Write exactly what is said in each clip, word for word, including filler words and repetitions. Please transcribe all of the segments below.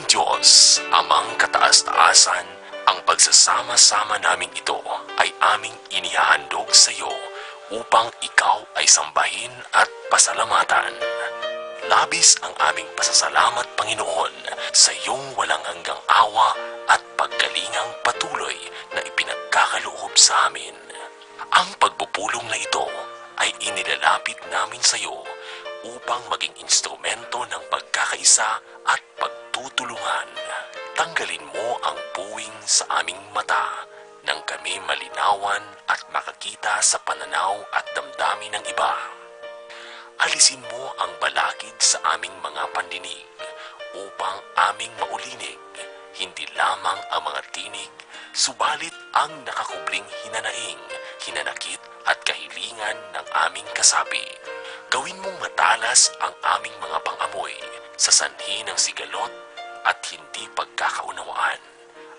Diyos, Amang kataas-taasan, ang pagsasama-sama naming ito ay aming inihahandog sa iyo upang ikaw ay sambahin at pasalamatan. Labis ang aming pasasalamat, Panginoon, sa iyong walang hanggang awa at paggalingang patuloy na ipinagkakaloob sa amin. Ang pagpupulong na ito ay inilalapit namin sa iyo upang maging instrumento ng pagkakaisa at pagtutulungan. Tanggalin mo ang puwing sa aming mata nang kami malinawan at makakita sa pananaw at damdamin ng iba. Alisin mo ang balakid sa aming mga pandinig upang aming maulinig, hindi lamang ang mga tinig, subalit ang nakakubling hinanaing, hinanakit at kahilingan ng aming kasapi. Gawin mong matalas ang aming mga pang-amoy sa sanhi ng sigalot at hindi pagkakaunawaan,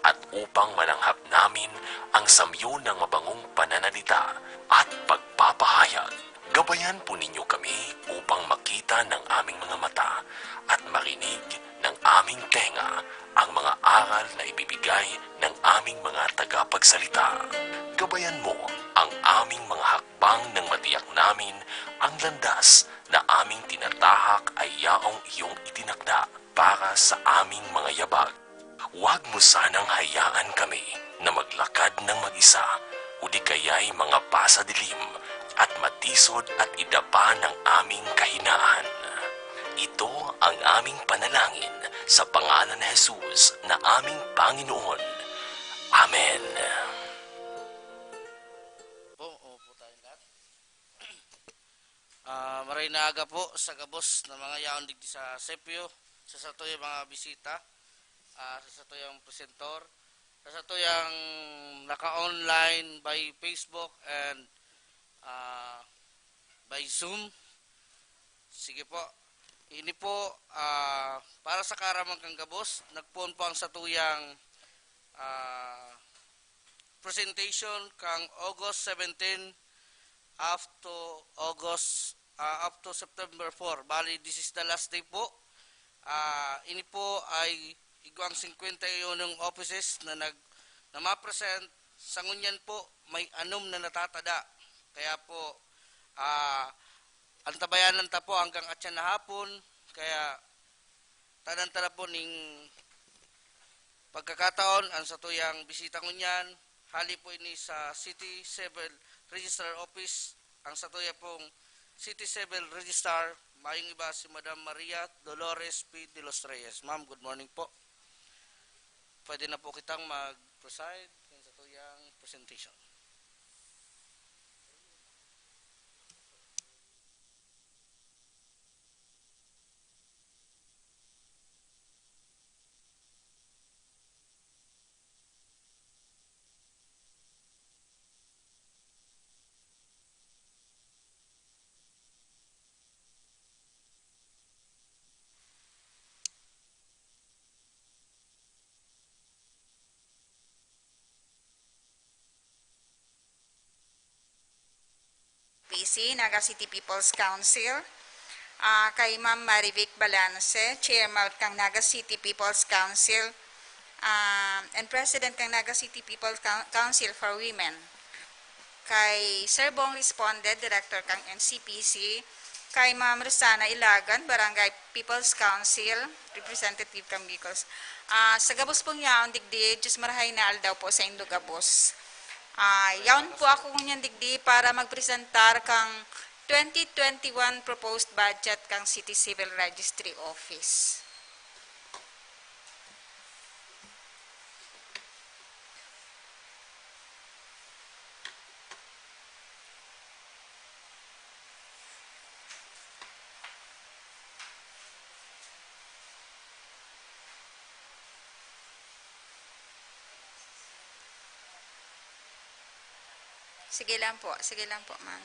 at upang malanghap namin ang samyo ng mabangong pananalita at pagpapahayag. Gabayan po ninyo kami upang makita ng aming mga mata at marinig ng aming tenga ang mga aral na ibibigay ng aming mga tagapagsalita. Gabayan mo ang aming mga hakbang nang matiyak namin ang landas na aming tinatahak ay yaong iyong itinakda para sa aming mga yabag. Huwag mo sanang hayaan kami na maglakad ng mag-isa o di kaya'y mangapa sa dilim at matisod at idapa ng aming kahinaan. Ito ang aming panalangin sa pangalan ni Jesus na aming Panginoon. Amen. Po, upo tayong lahat. Ah, maray na aga po sa gabos na mga yaon digdi sa Sepio, sa satuyang mga bisita, ah, sa satuyang presentor, sa satuyang naka-online by Facebook and, ah, by Zoom. Sige po. Ini po, ah, para sa kaaraman kan gabos, nagpoon po ang satuyang, ah, presentation kan August seventeen up to August, ah, up to September four. Bali, this is the last day po. Ah, ini po ay igwang singkwenta y unong offices na nag-, na ma-present. Sa ngunyan po, may anom na natatada. Kaya po, ah, antabayanan ta po hanggang atyan na hapon. Kaya, tadan ta na po ning pagkakataon, ang satuyang bisita ngunyan, hali po ini sa City Civil Registrar Office, ang satuya pong City Civil Registrar, mayong iba si Madam Maria Dolores P. de los Reyes. Ma'am, good morning po. Pwede na po kitang mag-preside sa satuyang presentation. P C, Naga City People's Council, ah, kay Ma'am Marivic Balance, Chairman kang Naga City People's Council, ah, and President kang Naga City People's Coun-, Council for Women. Kay Sir Bong Responde, Director kang N C P C, kay Ma'am Rosana Ilagan, Barangay People's Council Representative kang Bicol. Ah, sa gabos pong yaon digdi, Diyos marahay na aldaw po sa indo gabos. Ah, yaon po ako ngunyan digdi para magpresentar kang twenty twenty-one proposed budget kang City Civil Registry Office. Sige lang po, sige lang po, ma'am.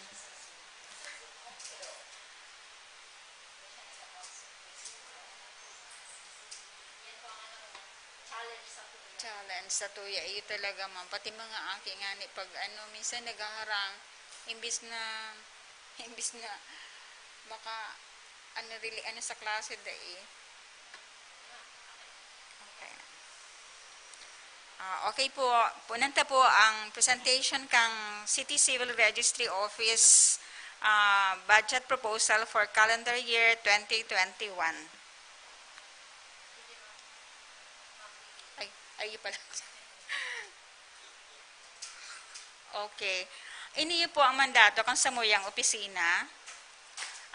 Challenge sa tuya, iyo talaga, ma'am. Pati mga aki nga ni pag ano, minsan naghaharang, imbis na, imbis na maka, ano, really, ano sa klase, dai. Ah, okay po. Punan ta po ang presentation kang City Civil Registry Office, ah, budget proposal for calendar year twenty twenty-one. Ay, ay, pala. Okay. Ini po ang mandato kan samuyang opisina.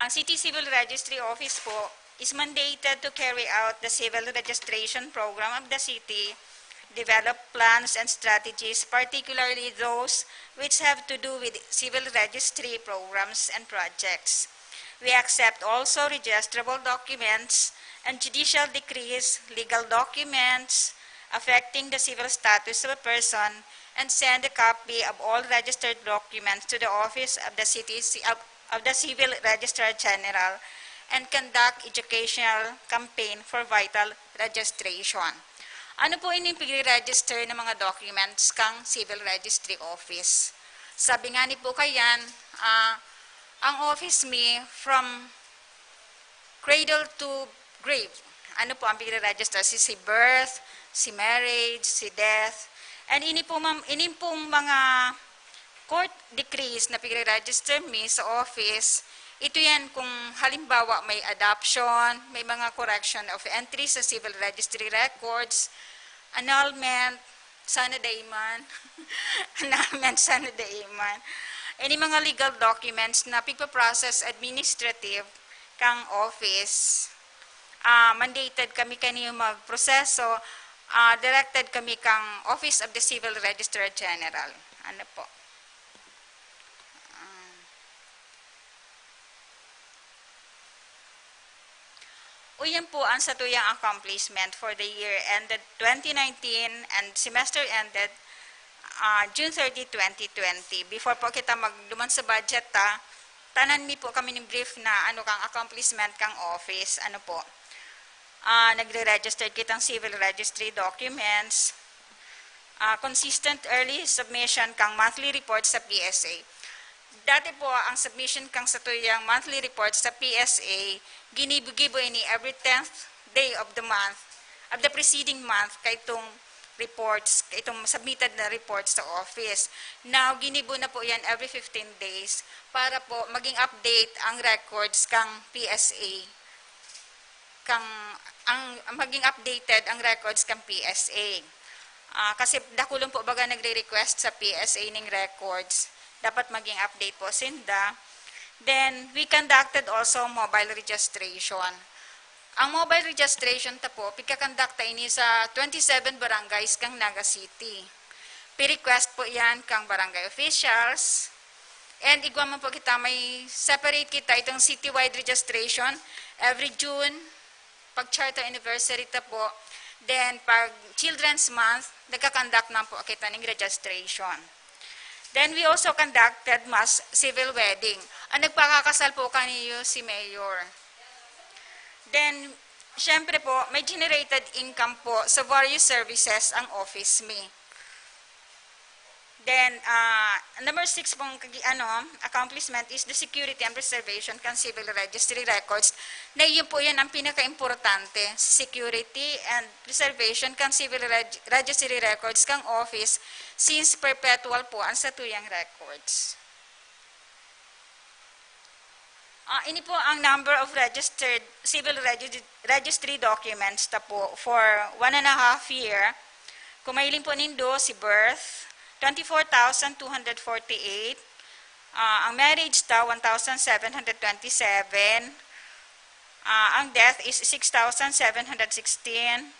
Ang City Civil Registry Office po is mandated to carry out the civil registration program of the city, develop plans and strategies, particularly those which have to do with civil registry programs and projects. We accept also registrable documents and judicial decrees, legal documents affecting the civil status of a person, and send a copy of all registered documents to the office of the city, of, of the Civil Registrar General, and conduct educational campaign for vital registration. Ano po ini pigre-register na mga documents kang Civil Registry Office? Sabi nga ni po kayan, ah, ang office mi from cradle to grave. Ano po ang pigre-register? Si, si birth, si marriage, si death. And ini po, ma'am, ini pong mga court decrees na pigre-register mi sa office, ito yan kung halimbawa may adoption, may mga correction of entries sa civil registry records, annulment, sana dai man, annulment, sana dai man. Any mga legal documents na pigpa-process administrative kang office, ah, mandated kami kaniyo magproseso, ah, directed kami kang Office of the Civil Registrar General. Ano po? Ah. O, yan po ang satuyang accomplishment for the year ended twenty nineteen and semester ended, ah, June thirty, twenty twenty. Before po kita magduman sa budget, ta, tanan mi po kami ning brief na ano kang accomplishment kang office. Ano po? Ah, nagre-register kitang civil registry documents. Ah, consistent early submission kang monthly report sa P S A. Dati po, ang submission kang satuyang monthly report sa P S A, ginibo-gibo ini every tenth day of the month, of the preceding month, kaitong reports, kaitong submitted na reports sa office. Now, ginibo na po yan every fifteen days para po maging update ang records kang P S A. Kang, ang, maging updated ang records kang P S A. Ah, kasi dakulon po baga nagre-request sa P S A ning records. Dapat maging update po sinda. Then, we conducted also mobile registration. Ang mobile registration ta po, pigkakandakta ini sa twenty-seven barangays kang Naga City. Pi-request po yan kang barangay officials. And igwa man po kita, may separate kita itong citywide registration every June, pag charter anniversary ta po. Then, pag Children's Month, nagkakandak na po kita ning registration. Then, we also conducted mass civil wedding. Ang nagpakakasal po kaniyo si Mayor. Then, syempre po, may generated income po sa various services ang office mi. Then, ah, number six pong kagi-, ano, accomplishment is the security and preservation kan civil registry records. Na iyon po yan ang pinaka-importante, security and preservation kan civil reg-, registry records kang office, since perpetual po ang satuyang records. Ah, ini po ang number of registered civil regi-, registry documents ta po for one and a half year. Kung mahiling po nindo, si birth, twenty-four thousand two hundred forty-eight. Ah, ang marriage ta, one thousand seven hundred twenty-seven. Ah, ang death is six thousand seven hundred sixteen.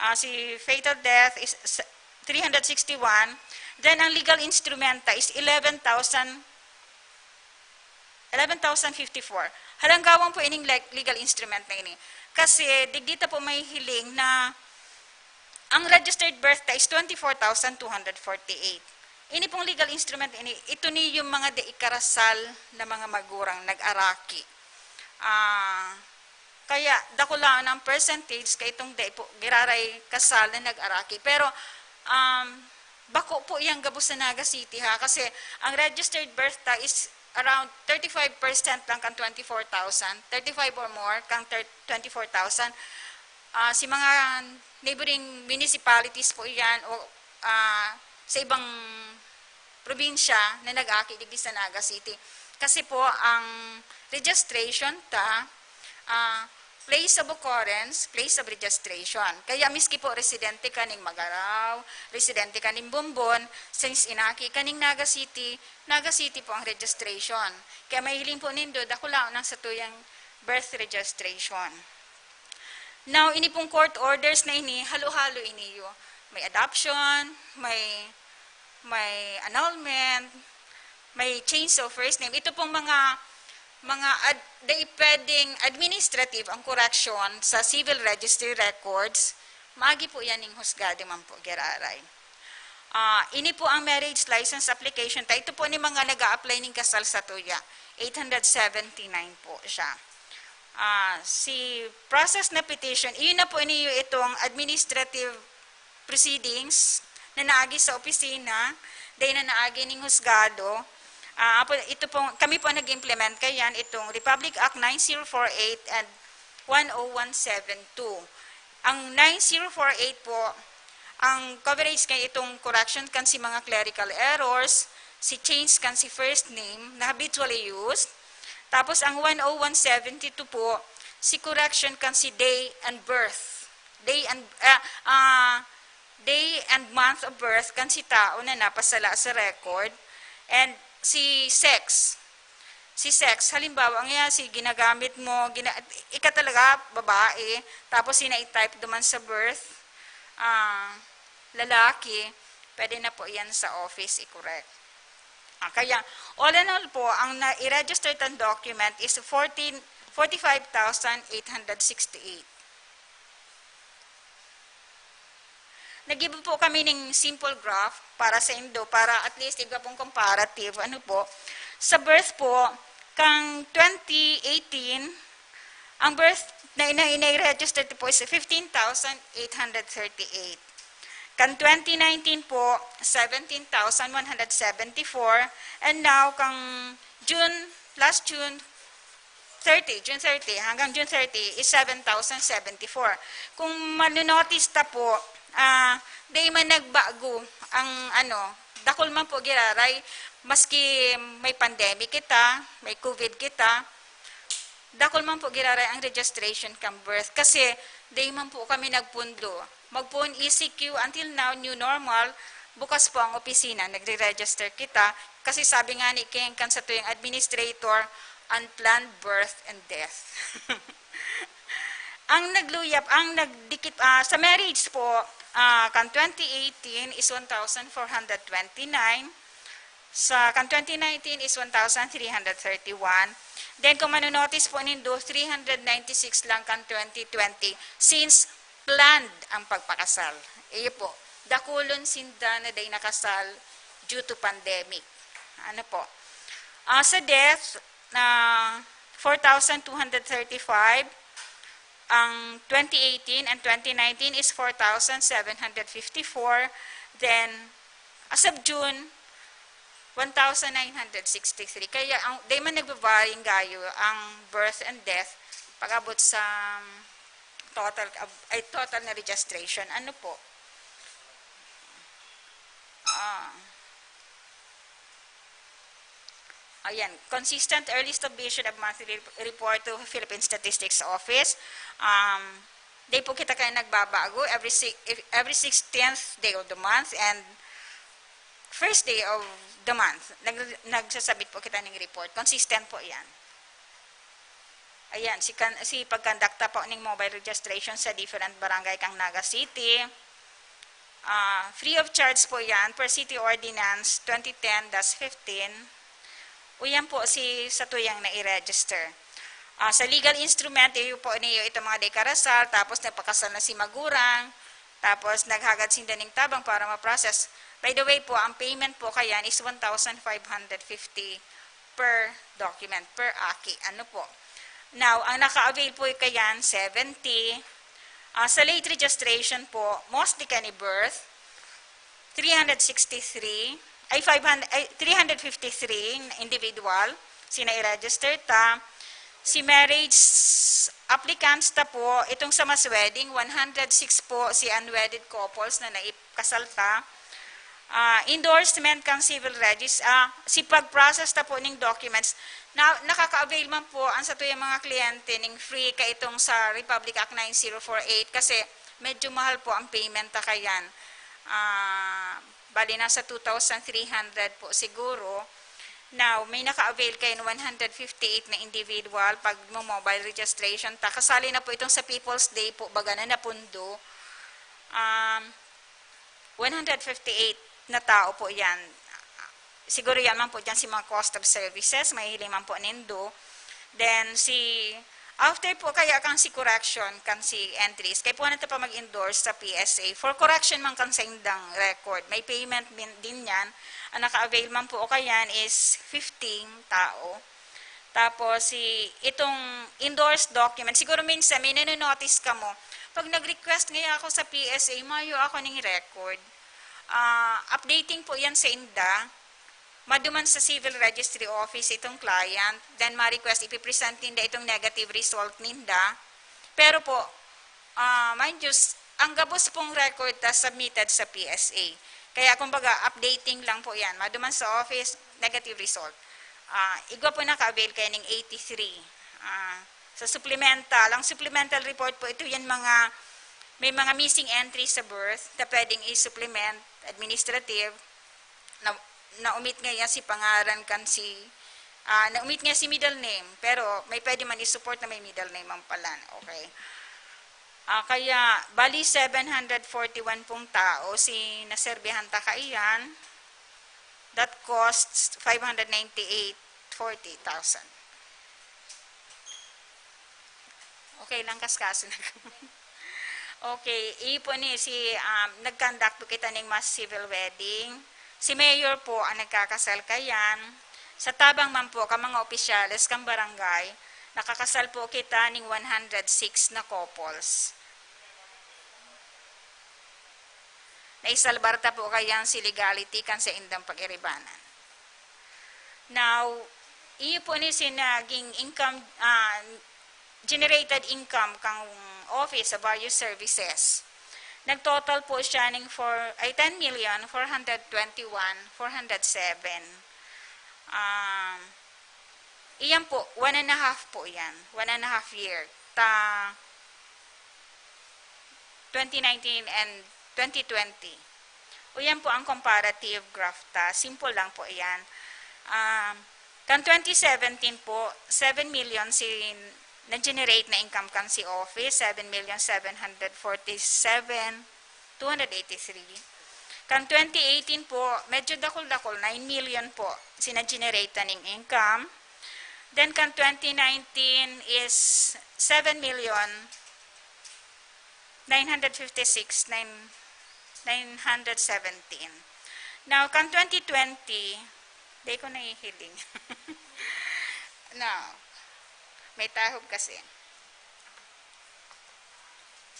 Ah, si fatal death is s-, three hundred sixty-one. Then, ang legal instrument ta is eleven thousand, eleven thousand fifty-four. Halanggawan po ining leg-, legal instrument na ini. Kasi, digdi ta po mahihiling na ang registered birth ta is twenty-four thousand two hundred forty-eight. Ini pong legal instrument ini, ito ni yung mga dai karasal na mga magurang nag-araki. Ah, kaya dakulaon ang percentage kaitong dai po giraray kasal na nag-araki. Pero, um, bako po yang gabos sa Naga City, ha, kasi ang registered birth ta is around thirty-five percent lang kan twenty-four thousand, thirty-five or more kan thir-, twenty-four thousand. Ah, si mga neighboring municipalities po iyan o, ah, sa ibang probinsya na nag-aki digdi sa Naga City. Kasi po, ang registration ta, ah, place of occurrence, place of registration. Kaya miski po residente ka ning Magarao, residente ka ning Bombon, since inaki ka ning Naga City, Naga City po ang registration. Kaya mahiling po nindo, dakulaon ang satuyang birth registration. Now, ini pong court orders na ini, halo-halo ini yo. May adoption, may, may annulment, may change of first name. Ito pong mga, mga ad-, dai pwedeng administrative ang correction sa civil registry records, maagi po yan ning husgado man po, giraray. Ah, ini po ang marriage license application ta. Ito po ni mga nag-a-apply ning kasal sa tuya. Eight hundred seventy-nine po siya. Ah, si process na petition, iyon na po niyo itong administrative proceedings na naagi sa opisina, dahil na naagi ning husgado. Ah, apo, ito po, kami po ang nag-implement kayan, itong Republic Act nine zero four eight and one oh one seven two. Ang nine zero four eight po, ang coverage kay itong correction kan si mga clerical errors, si change kan si first name na habitually used. Tapos ang one oh one seventy two po, si correction kan si day and birth. Day and, ah, ah, day and month of birth kan si tao na napasala sa record. And si sex. Si sex, halimbawa, ngayon, si ginagamit mo, gina-, ika talaga, babae, tapos sina i-type duman sa birth, ah, lalaki, pwede na po yan sa office i-correct. Ah, kaya, all in all po, ang na-, i-register tang document is fourteen, forty-five thousand eight hundred sixty-eight. Nag-iba po kami ning simple graph para sa indo, para at least iba pong comparative. Ano po? Sa birth po, kang twenty eighteen, ang birth na ina-, ina-register po is fifteen thousand eight hundred thirty-eight. Kan twenty nineteen po, seventeen thousand one hundred seventy-four. And now, kang June, last June, thirty, June thirty, hanggang June thirty is seven thousand seventy-four. Kung manonotice ta po, ah, di man nagbago ang ano, dakul man po giraray, maski may pandemic kita, may COVID kita, dakul man po giraray ang registration kan birth kasi di man po kami nagpundo. Magpoon E C Q until now, new normal, bukas po ang opisina, nagre-register kita. Kasi sabi nga ni King kan satuyang administrator, unplanned birth and death. Ang nagluyap, ang nagdikit, ah, sa marriage po, ah, kan twenty eighteen is one thousand four hundred twenty-nine, sa kan twenty nineteen is one thousand three hundred thirty-one. Then kung manonotice po nindo, three hundred ninety-six lang kan twenty twenty since planned ang pagpakasal. Iyo po, dakulon sinda na day nakasal due to pandemic. Ano po? Ah, sa death, na four thousand two hundred thirty-five, ang twenty eighteen and twenty nineteen is four thousand seven hundred fifty-four. Then, as of June, one thousand nine hundred sixty-three. Kaya, ang, di man nagbabaring gayo ang birth and death pag-abot sa total, ay, total na registration. Ano po? Ah. Ayan, consistent early submission of monthly rep-, report to Philippine Statistics Office. Um, di po kita kaya nagbabago every si-, if, every sixteenth day of the month and first day of the month. Nag-, nagsasabit po kita ng report. Consistent po yan. Ayan, si, kan, si pagkondakta po ning mobile registration sa different barangay kang Naga City. Ah, free of charge po yan per City Ordinance twenty ten dash fifteen. O yan po si satuyang na-register. Ah, sa legal instrument, iyo po niyo itong mga dekarasal, tapos nagpakasal na si magurang, tapos naghagad sinda ning tabang para ma-process. By the way po, ang payment po kayan is one thousand five hundred fifty per document, per aki. Ano po? Now, ang naka-avail po kayan, seventy. Ah, sa late registration po, mostly kani birth, three hundred sixty-three, ay, five hundred, ay, three hundred fifty-three na individual, sina i-register ta. Si marriage applicants ta po, itong sa mass wedding, one hundred six po si unwedded couples na naipkasal ta. Ah, endorsement kan civil regis-, ah, si pag-process ta po ning documents, na, nakaka-avail man po ang satuyang mga kliyente ning free kaitong sa Republic Act nine zero four eight kasi medyo mahal po ang payment ta kayan. Ah, bali nasa two thousand three hundred po siguro. Now, may naka-avail kayan one hundred fifty-eight na individual pag mo mobile registration ta. Kasali na po itong sa People's Day po, baga na napundo. Um, one hundred fifty-eight na tao po yan. Siguro yan man po dyan si mga cost of services, mahihiling man po nindo. Then, si, after po kaya kan si correction, kan si entries, kaya po na ta pa mag-endorse sa P S A. For correction man kan sa indang record, may payment din, din yan. Ang naka-avail man po o kayan is fifteen tao. Tapos, si, itong endorsed document, siguro minsan may nanonotice ka mo, pag nag-request ngayon ako sa P S A, mayo ako ning record. Ah, updating po yan sa inda. Maduman sa Civil Registry Office itong client, then ma-request ipipresent ninda itong negative result ninda. Pero po, ah, mind you, s-, ang gabos pong record ta submitted sa P S A. Kaya kumbaga, updating lang po yan. Maduman sa office, negative result. Ah, igwa po naka-avail kayo ning eighty-three. Ah, sa supplemental, ang supplemental report po, ito yan mga, may mga missing entries sa birth na pwedeng i-supplement, administrative, na, na-omit nga yan si pangaran kan si, ah, na-omit nga si middle name, pero may pwede man i-support na may middle name ang palan. Okay. Ah, kaya, bali seven hundred forty-one pong tao si naserbihan ta kaiyan. That costs five hundred ninety-eight forty thousand. Okay lang, kaskaso na. Okay, iyo po ni si, um, nag-conduct po kita ning mass civil wedding. Si Mayor po ang nagkakasal kayan. Sa tabang man po ka mga opisyales kan barangay, nakakasal po kita ning one hundred six na couples. Naisalbar ta po kayan si legality kan sa indang pag-iribanan. Now, iyo po ni si naging income, ah, generated income kang office sa various services. Nag-total po siya ning four, ay, ten million four hundred twenty-one four hundred seven. Um, iyan po, one and a half po yan. One and a half year. Ta, twenty nineteen and twenty twenty. O yan po ang comparative graph ta. Simple lang po yan. Um, kan twenty seventeen po, seven million si na-generate na income kan si office, seven million seven hundred forty-seven, two hundred eighty-three. Kan twenty eighteen po, medyo dakul-dakul, nine million po si na-generate na ning income. Then kan twenty nineteen is seven million nine hundred fifty-six, nine, nine hundred seventeen. Now, kan twenty twenty, di ko nahihiling. Now, may tahob kasi.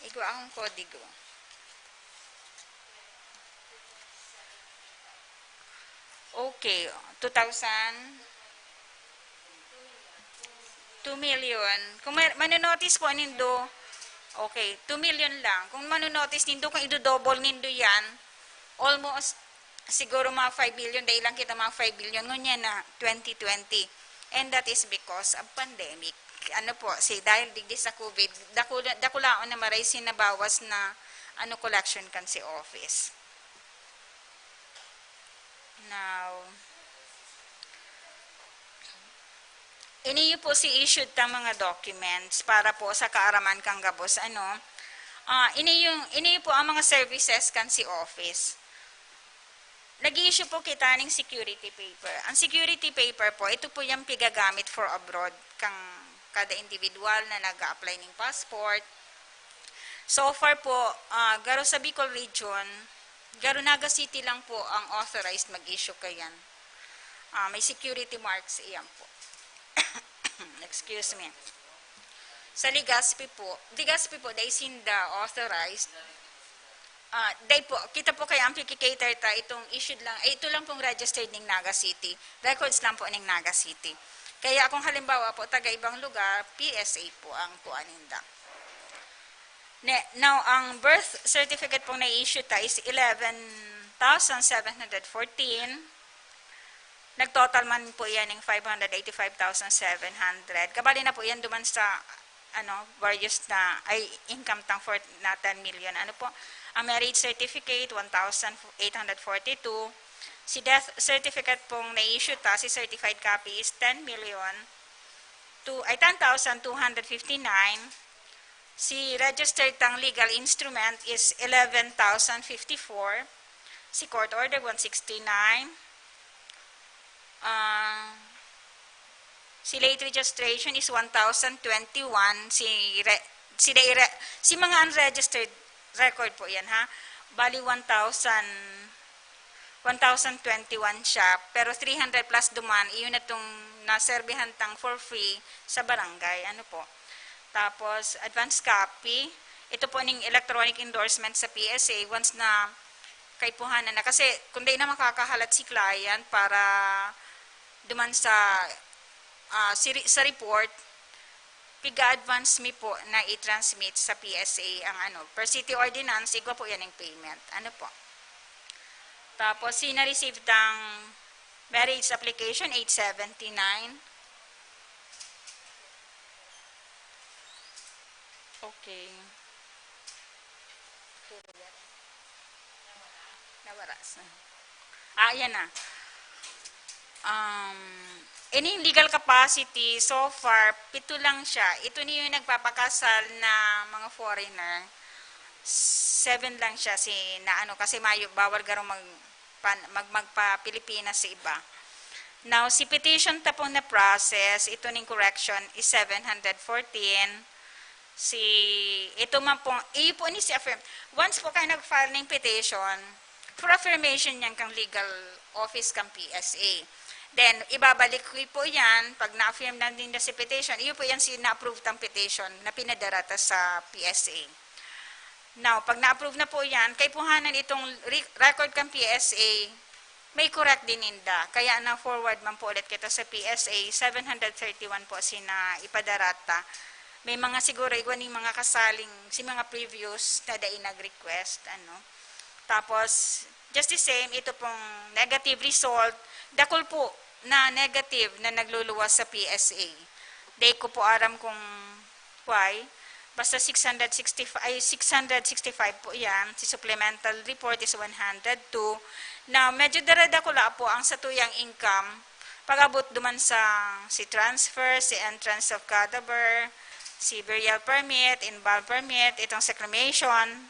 Igwa akong kodigo. Okay, two thousand, two million. Kung may, manonotice po nindo, okay, two million lang. Kung manonotice nindo, kung ido-double nindo yan, almost, siguro mga five million, dahil lang kita mga five million, ngunyan na twenty twenty. And that is because of pandemic. Ano po, si, dahil digdi sa COVID, dakula-, dakulaon na maray sinabawas na, ano, collection kan si office. Now, iniyo po si issued ta mga documents para po sa kaaraman kang gabos, ano. Ah, iniyo, iniyo po ang mga services kan si office. Nag-i-issue po kita ning security paper. Ang security paper po, ito po yung pigagamit for abroad kang kada individual na nag-a-apply ning passport. So far po, ah, garo sa Bicol Region, garo Naga City lang po ang authorized mag-issue kayan. Ah, may security marks iyan po. Excuse me. Sa Legazpi po, Legazpi po, dai sinda authorized. Ah, dai po, kita po kaya ang piki-cater ta, itong issued lang, eh, ito lang pong registered ning Naga City. Records lang po ning Naga City. Kaya kung halimbawa po, taga ibang lugar, P S A po ang kuha ninda. Ne, now, ang birth certificate pong na-issue ta is eleven thousand seven hundred fourteen. Nag-total man po yan ng five hundred eighty-five thousand seven hundred. Kabali na po yan duman sa ano, various na, ay income tang for na ten million. Ano po? Ang marriage certificate, one thousand eight hundred forty-two. Si death certificate pong na-issue ta, si certified copy is ten million, two, ay ten thousand two hundred fifty-nine. Si registered tang legal instrument is eleven thousand fifty-four. Si court order, one sixty-nine. Ah, si late registration is one thousand twenty-one. Si re-, si dai re-, si mga unregistered record po yan, ha? Bali, one thousand, one thousand twenty-one siya, pero three hundred plus duman, iyon na tong naserbihan tang for free sa barangay. Ano po? Tapos, advance copy. Ito po ning electronic endorsement sa P S A. Once na kaipuhanan na. Kasi kung dai na makakahalat si client para duman sa, ah, si re-, sa report, piga-advance mi po na i-transmit sa P S A ang ano, per city ordinance, igwa po yan ang payment. Ano po? Tapos, si na-receive tang marriage application, eight seventy-nine. Okay. Nawara sa. Ah, yan na. Um, ining legal capacity, so far, pito lang siya. Ito niyo yung nagpapakasal na mga foreigner. Seven lang siya, si, na ano, kasi mayo, bawal garong mag, pan-, mag, magpa-Pilipinas sa iba. Now, si petition ta pong na-process, ito ning correction is seven hundred fourteen. Si, ito man pong, iyo po ni si affirm. Once po kayo nag-file ng petition, for affirmation yan kang legal office kang P S A. Then, ibabalik ko po yan, pag na-affirm na ninda si petition, iyo po yan si na-approve tang petition na pinadara ta sa P S A. Now, pag na-approve na po yan, kaipuhanan itong re-, record kang P S A, may correct din ninda. Kaya na-forward man po ulit kita sa P S A, seven hundred thirty-one po sina ipadara ta. May mga siguro igwa ni mga kasaling, si mga previous na dai nag-request, ano. Tapos, just the same, ito pong negative result, dakul po na negative na nagluluwas sa P S A. Dai ko po aram kung why. Basta six hundred sixty-five, ay, six hundred sixty-five po yan. Si supplemental report is one hundred two. Now, medyo daradakula po ang satuyang income. Pag-abot duman sa si transfer, si entrance of cadaver, si burial permit, embalm permit, itong sa cremation,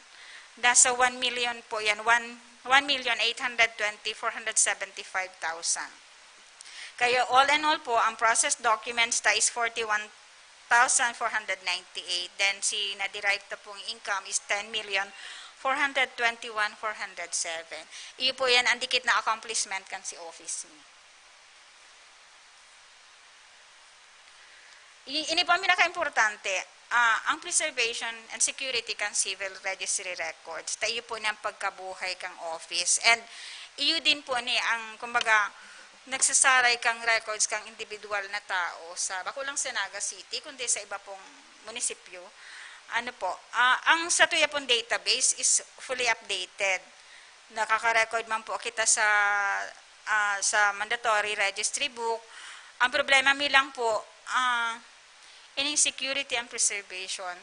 nasa one million po yan. One, one million eight hundred twenty, four hundred seventy-five thousand. Kaya all in all po, ang process documents ta is forty-one thousand four hundred ninety-eight. Then, si na-derive ta pong income is ten million four hundred twenty-one four hundred seven. Iyo po yan ang dikit na accomplishment kan si office mi. I-, ini po ang pinaka-importante, ah, ang preservation and security kan civil registry records. Ta iyo po nang pagkabuhay kang office. And iyo din po ni ang, kumbaga, nagsasaray kang records kang individual na tao sa, bako lang sa Naga City, kundi sa iba pong munisipyo. Ano po, ah, ang satuya pong database is fully updated. Nakaka-record man po kita sa, ah, sa mandatory registry book. Ang problema mi lang po, ah, ining security and preservation.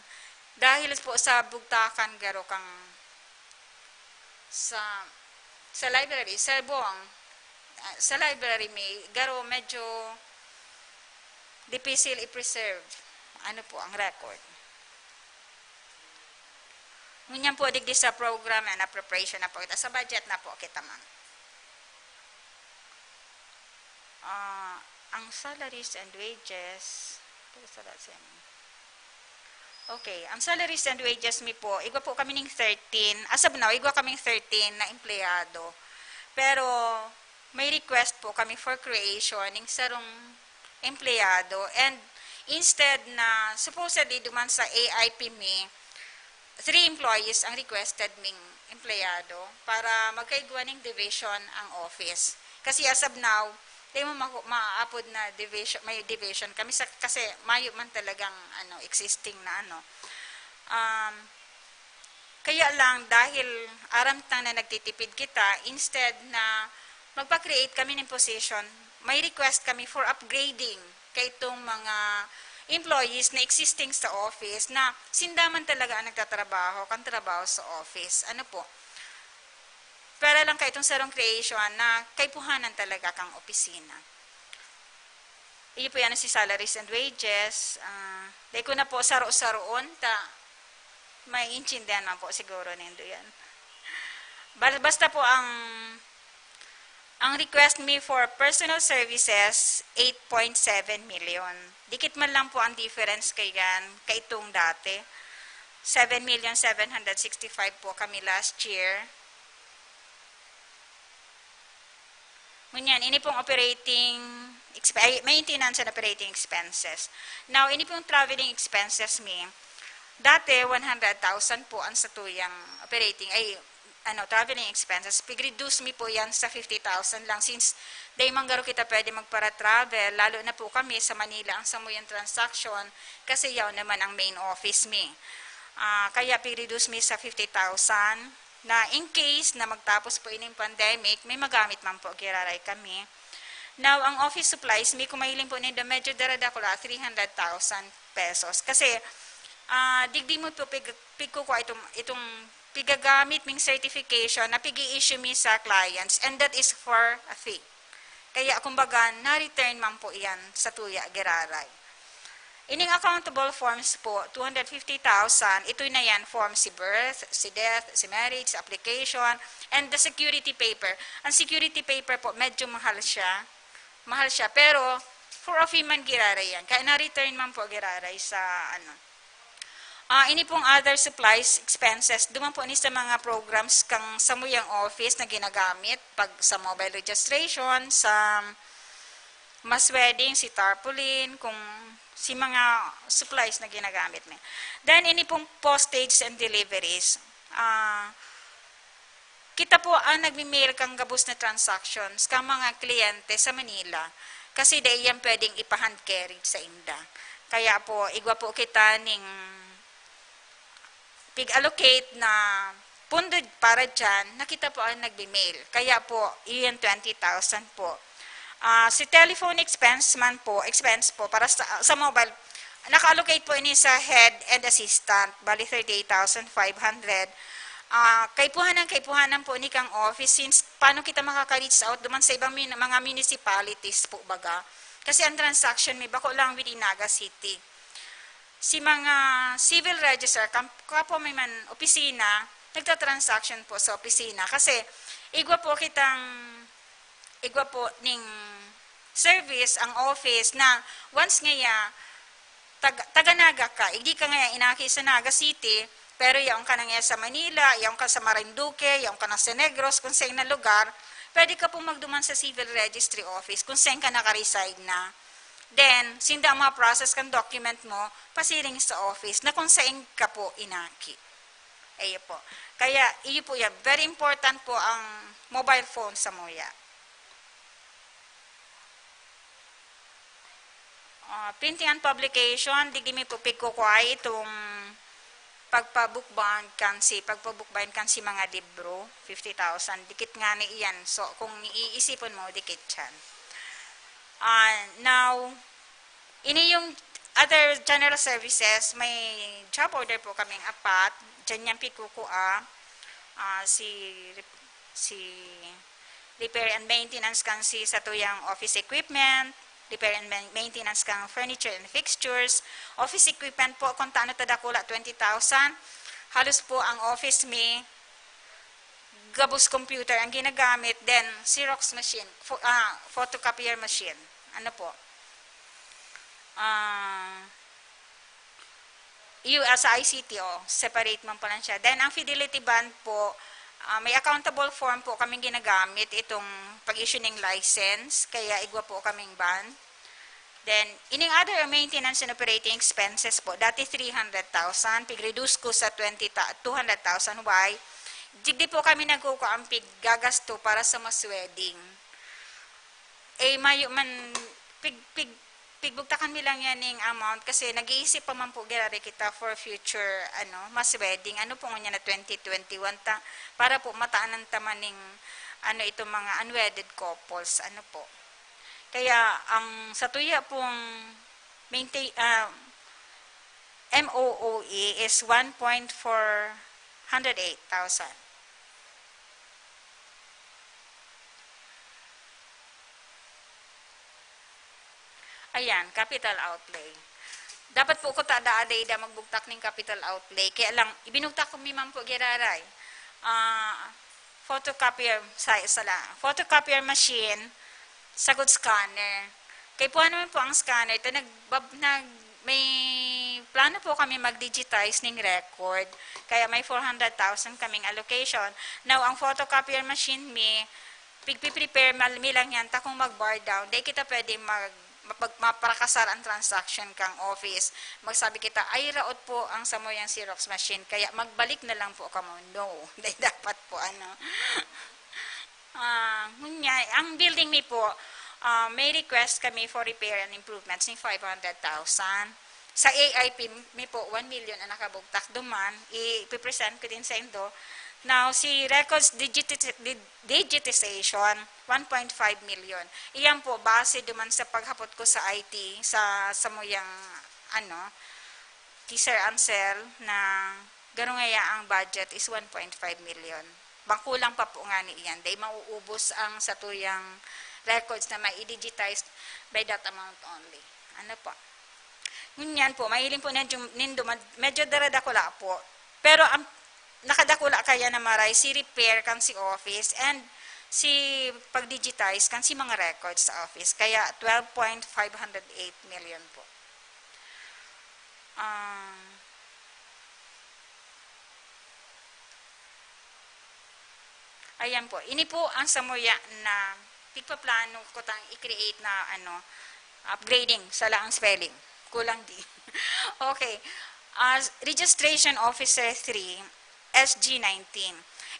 Dahil po sa bugtakan garo kang sa, sa library, sa buong, ah, sa library mi, garo medyo dipisil i-preserve. Ano po ang record? Ngunyan po, digdi sa program and appropriation na po kita. Sa budget na po kita, ma'am. Ah, ang salaries and wages, pero sa lahat sa inyo. Okay, ang salaries and wages mi po, igwa po kami ning thirteen, as of now, igwa kaming thirteen na empleyado. Pero may request po kami for creation ning sarong empleyado. And instead na, supposedly, duman sa A I P mi, three employees ang requested ming empleyado para magkaigwa ning division ang office. Kasi as of now, Di mo maku-, maapod na division, may division kami sa, kasi mayo man talagang, ano, existing na, ano. Um, kaya lang, dahil aram tang na nagtitipid kita, instead na magpa-create kami ng position, may request kami for upgrading kaitong mga employees na existing sa office na sinda man talaga ang nagtatrabaho, kan trabaho sa office. Ano po? Para lang kaitong sarong creation na kaipuhanan talaga kang opisina. Iyo po yan si salaries and wages. Ah, dai ko na po saro-saroon, ta may intindihan man po siguro nindo yan. Bal-, basta po ang, ang request mi for personal services, eight point seven million. Dikit man lang po ang difference kay yan, kaitong dati. Seven million seven hundred sixty-five po kami last year. Ngunyan, ini pong operating exp-, ay, maintenance and operating expenses. Now, ini pong traveling expenses mi, dati one hundred thousand po ang satuyang operating, ay, ano, traveling expenses. Pig-reduce mi po yan sa fifty thousand lang since dai man garo kita pwede magpara-travel, lalo na po kami sa Manila ang samuyang transaction kasi yaon naman ang main office mi. Ah, kaya pig-reduce mi sa fifty thousand na in case na magtapos po ining pandemic, may magamit man po giraray kami. Now, ang office supplies, mi kumahiling po nindo, medyo daradakula, three hundred thousand pesos. Kasi, ah, digdi mo po pig-, pigkukwa itong, itong pigagamit ming certification na pig-i-issue mi sa clients, and that is for a fee. Kaya, kumbaga, na-return man po iyan sa tuya, giraray. Ining accountable forms po, two hundred fifty thousand, ito na yan, form si birth, si death, si marriage, si application, and the security paper. Ang security paper po, medyo mahal siya. Mahal siya, pero for a fee man giraray yan. Kaya na-return man po giraray sa, ano. Ah, ini pong other supplies, expenses, duman po ni sa mga programs kang samuyang office na ginagamit, pag sa mobile registration, sa mass wedding, si tarpaulin, kung si mga supplies na ginagamit mi. Then, ini pong postage and deliveries. Ah, kita po ang nagmi-mail kang gabos na transactions kang mga kliyente sa Manila. Kasi dai yan pwedeng ipa-hand carried sa inda. Kaya po, igwa po kita ning pig-allocate na pondo para dyan, na kita po ang nagbi-mail. Kaya po, iyan twenty thousand po. Ah, si telephone expense man po, expense po para sa, sa mobile, naka-allocate po ini sa head and assistant, bali thirty-eight thousand five hundred. Ah, kaipuhanan, kaipuhanan po ni kang office since paano kita makaka-reach out duman sa ibang min-, mga municipalities po baga. Kasi ang transaction mi bako lang within Naga City. Si mga civil register, kam-, kapwa may man opisina, nagtatransaction po sa opisina. Kasi igwa po kitang, igwa po ning service ang office na once ngaya, tag-, taga Naga ka, igdi ka ngaya inaki sa Naga City, pero yaon ka na ngaya sa Manila, yaon ka sa Marinduque, yaon ka na sa Negros, kung saen na lugar, pwede ka pong magduman sa civil registry office kung saen ka naka-reside na. Then, sinda ang mga process kan document mo, pasiring sa office na kung saen ka po inaki. Iyo po. Kaya, iyo po yan. Very important po ang mobile phone samuya. Ah, printing and publication, digdi mi po pigkukuhay itong pagpa-book bind kan si, pagpa-book bind kan si mga libro, fifty thousand. Dikit ngani iyan. So, kung iisipon mo, dikit yan. Ah, now, ini yung other general services, may job order po kaming apat. Diyan yan pigkukua. Ah, si, si repair and maintenance kan si satuyang office equipment, repair and main-, maintenance kan furniture and fixtures. Office equipment po, kung taano ta dakula, twenty thousand. Halos po ang office mi, gabos computer ang ginagamit, then Xerox machine, pho-, ah, photocopier machine. Ano po? Ah, iyo, ah, sa I C T, oh, separate man pala siya. Then, ang Fidelity Bond po, ah, may accountable form po kaming ginagamit itong pag-issue ng license, kaya igwa po kaming bond. Then, ining other maintenance and operating expenses po, dati three hundred thousand, pig-reduce ko sa twenty ta-, two hundred thousand. Why? Digdi po kami nagkukuha ang piggagasto para sa mass wedding. Eh, mayo man, pig-, pig-, pigbugtakan mi lang yan ning amount kasi nag-iisip pa man po giraray kita for future, ano, mass wedding. Ano po ngunyan na twenty twenty-one ta, para po mataanan ta man ning, ano, itong mga unwedded couples, ano po. Kaya ang satuya pong maintain, ah, M O O E is one point four hundred eight thousand. Ayan, capital outlay. Dapat po ko ta, da, da, da magbugtak ning capital outlay. Kaya lang, ibinugtak ko mi man po giraray. Ah, photocopier, sa, sala, photocopier machine, sagod scanner. Kay po naman po ang scanner, ito nag, bab-, nag, may plano po kami mag-digitize ning record. Kaya may four hundred thousand kaming allocation. Now, ang photocopier machine mi, pigpiprepare mal-, mi lang yan, ta kung mag-bar down, dai kita pwede mag, mag, maprakasar ang transaction kang office. Magsabi kita, "Ay, raot po ang samuyang Xerox machine, kaya magbalik na lang po kamo." No, dai dapat po, ano. Ah, ngunyan, ang building mi po, ah, may request kami for repair and improvements ni five hundred thousand. Sa A I P mi po, one million ang nakabugtak duman. Ipipresent ko din sa indo. Now, si records digiti-, di-, digitization, one point five million. Iyan po, base duman sa paghapot ko sa I T, sa samuyang, ano, kay Sir Ansel, na garo ngaya ang budget is one point five million. Bang kulang pa po ngani iyan. Dai mauubos ang satuyang records na mai-digitize by that amount only. Ano po? Ngunyan po, mahiling po na jum-, nindo, mad-, medyo daradakula po. Pero ang nakadakula kaya na maray, si repair kan si office and si pag-digitize kan si mga records sa office. Kaya twelve point five hundred eight million po. Ah, ayan po. Ini po ang samuya na pigpaplano ko tang i-create na, ano, upgrading. Sala ang spelling. Kulang di. Okay. Ah, Registration Officer three, S G nineteen.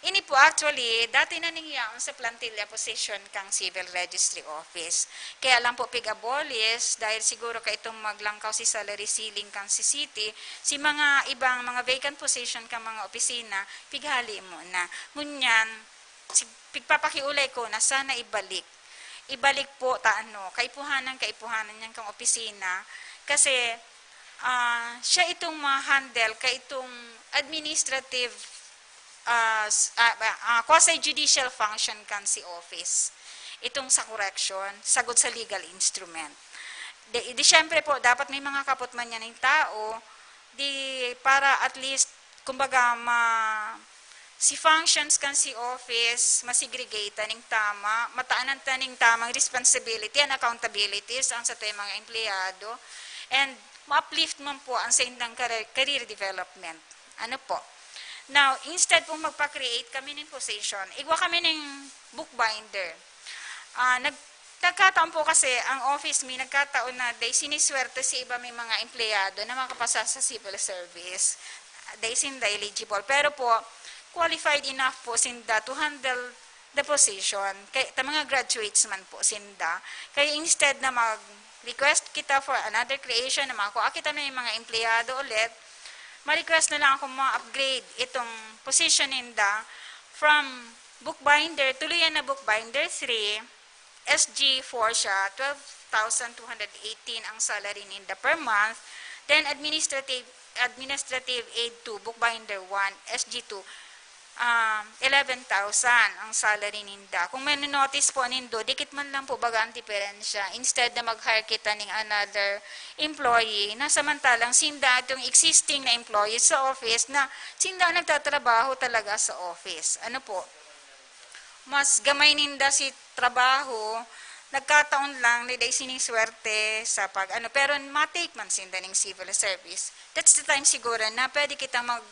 Ini po, actually, dati na ning yaon sa plantilla position kang Civil Registry Office. Kaya lang po pig-abolish, dahil siguro kaitong maglangkaw si salary ceiling kang si city, si mga ibang mga vacant position kang mga opisina, pighali mo na. Ngunyan, si-, pigpapakiulay ko na sana ibalik. Ibalik po ta, ano, kaipuhanan, kaipuhanan yan kang opisina. Kasi, ah, siya itong ma-handle kaitong administrative, ah, s-, ah, ah, ah, quasi-judicial function kan si office. Itong sa correction, sagod sa legal instrument. Di, di syempre po, dapat may mga kapot man yan ng tao, di para at least, kumbaga, ma-, si functions kan si office, masegregate ta ning tama, mataanan ta ning tamang responsibility and accountabilities ang satuyang mga empleyado, and ma-uplift man po ang sa indang career, career development. Ano po? Now, instead pong magpa-create kami ng position, igwa kami ng bookbinder. Ah, nag-, nagkataon po kasi ang office mi, nagkataon na dai siniswerte si iba may mga empleyado na makapasa sa civil service. Dai sinda eligible. Pero po, qualified enough po sinda to handle the position. Kay, ta mga graduates man po sinda. Kaya instead na mag-request kita for another creation na makuha kita na yung mga empleyado ulit, ma-request na lang ako ma-upgrade itong position ninda from bookbinder, tuluyan na bookbinder three, S G four siya, twelve thousand two hundred eighteen ang salary ninda per month. Then administrative, administrative aid two, bookbinder one, S G two, um, eleven thousand ang salary ninda. Kung may notice po nindo, dikit man lang po baga ang diferensya. Instead na mag-hire kita ning another employee, na samantalang sinda itong existing na employee sa office na sinda ang nagtatrabaho talaga sa office. Ano po? Mas gamay ninda si trabaho, nagkataon lang na dai sining swerte sa pag-ano, pero ma-take man sinda ning civil service. That's the time siguro na pwede kita mag,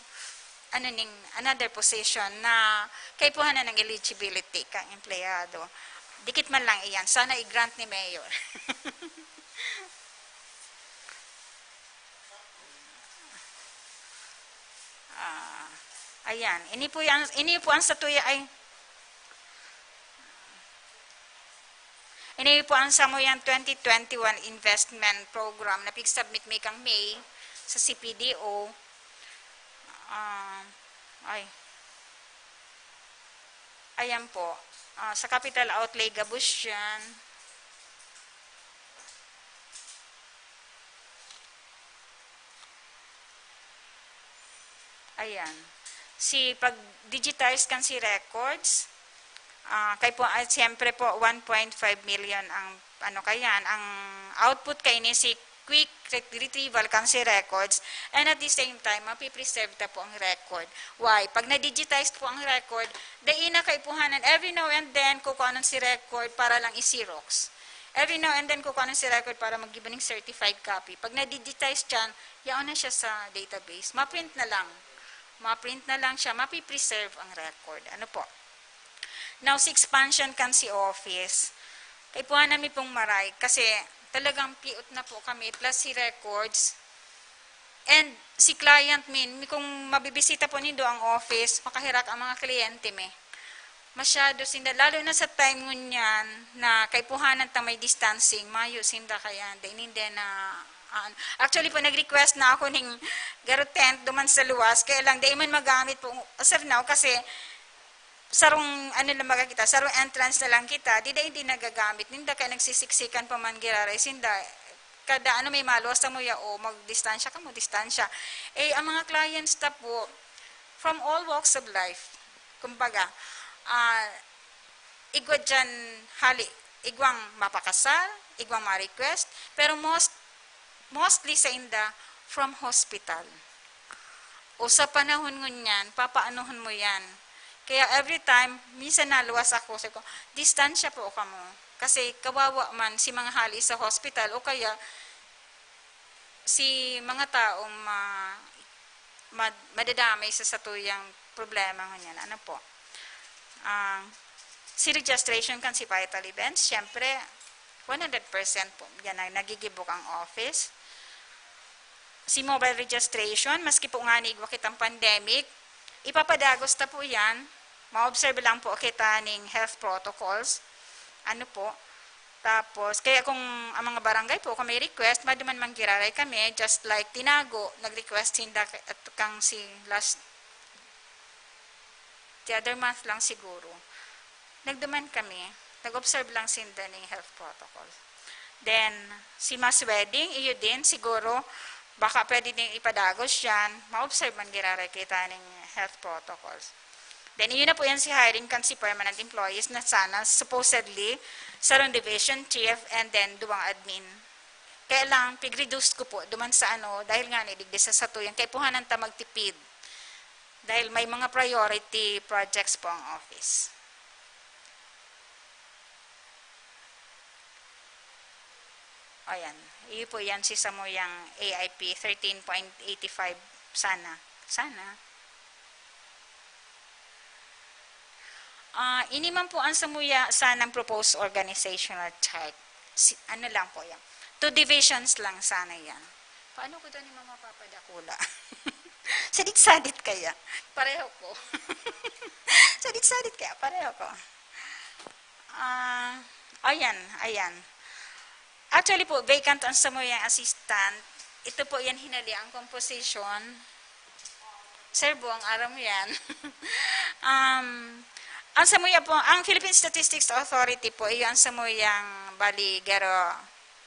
ano, ning another position na kaipuhan na ng eligibility kang empleyado. Dikit man lang iyan. Sana i-grant ni Mayor. Ah, ayan. Ini po yan, ini po ang satuya ay Ini po ang samuyang twenty twenty-one investment program na pig-submit mi kang May sa C P D O. Ah, ay. Ayan po. Ah, sa capital outlay, gabos yan. Ayan. Si pag-digitize kan si records, ah, kay po, ah, siyempre po, one point five million ang, ano, kayan, ang output kay ni si quick re-, retrieval kan si records, and at the same time, mapipreserve ta po ang record. Why? Pag na-digitize po ang record, dai na kaipuhanan, every now and then, kukuhanon si record para lang i-xerox. Every now and then, kukuhanon si record para maggibo ning certified copy. Pag na-digitize yan, yaon na siya sa database. Ma-print na lang. Ma-print na lang siya, mapipreserve ang record. Ano po? Now, si expansion kan si office. Kaipuhan nami pong maray kasi talagang piot na po kami, plus si records. And si client min, mi-, kung mabibisita po nindo ang office, makahirak ang mga kliyente mi. Masyado sinda, lalo na sa time ngunyan na kaipuhanan ta may distancing, mayo sinda kaya, dai ninda na, ah, actually po, nag-request na ako ning garo tent duman sa luwas, kaya lang, dai man magamit po as of now kasi sarong, ano lang baga kita, sarong entrance na lang kita, di dai, di nagagamit ninda, kaya nagsisiksikan pa man giraray sinda. Kada ano, may maluwas ta mo ya, o magdistansya ka mo, distansya. Eh, ang mga clients ta po, from all walks of life, kumbaga, ah, igwa diyan hali, igwang mapakasal, igwang ma-request, pero most, mostly sa inda, from hospital. O sa panahon ngunyan, papaanohon mo yan. Kaya every time, minsan naluwas ako, sabi ko, "Distansya po kamo." Kasi kawawa man si mga hali sa hospital o kaya si mga taong ma-, ma-, madadamay sa satuyang problema ngunyan. Ano po? Ah, si registration kan si vital events, siyempre, one hundred percent po yan ang nagigibok ang office. Si mobile registration, maski po nga ni igwa kitang pandemic, ipapadagos ta po yan. Ma-observe lang po kita ning health protocols. Ano po? Tapos, kaya kung ang mga barangay po, kung may request, maduman man giraray kami, just like Tinago, nag-request sinda k-, at kang si last, the other month lang siguro. Nagduman kami, nag-observe lang sinda ning health protocol. Then, si mass wedding, iyo din, siguro, baka pwede din ipadagos yan, ma-observe man giraray kita ning health protocols. Then, iyo na po yan si hiring kan si permanent employees na sana, supposedly, sarong division chief and then duwang admin. Kaya lang, pig-reduce ko po, duman sa ano, dahil nga ni digdi sa satuyan, kaipuhanan ta magtipid. Dahil may mga priority projects po ang office. Ayan. Iyo po yan si samuyang A I P thirteen point eighty-five sana. Sana. Ah, ini man po ang samuya sanang proposed organizational chart. Si, ano lang po yan. Two divisions lang sana yan. Paano ko doon ni Mama papadakula? Sadit-sadit kaya. Pareho ko. Sadit-sadit kaya. Pareho ko. Ah, ayan, ayan. Actually po, vacant ang samuyang assistant. Ito po yan, hinali ang composition. Sir Bong, aram mo yan. Um, ang samuya po, ang Philippine Statistics Authority po, iyo ang samuyang bali, garo,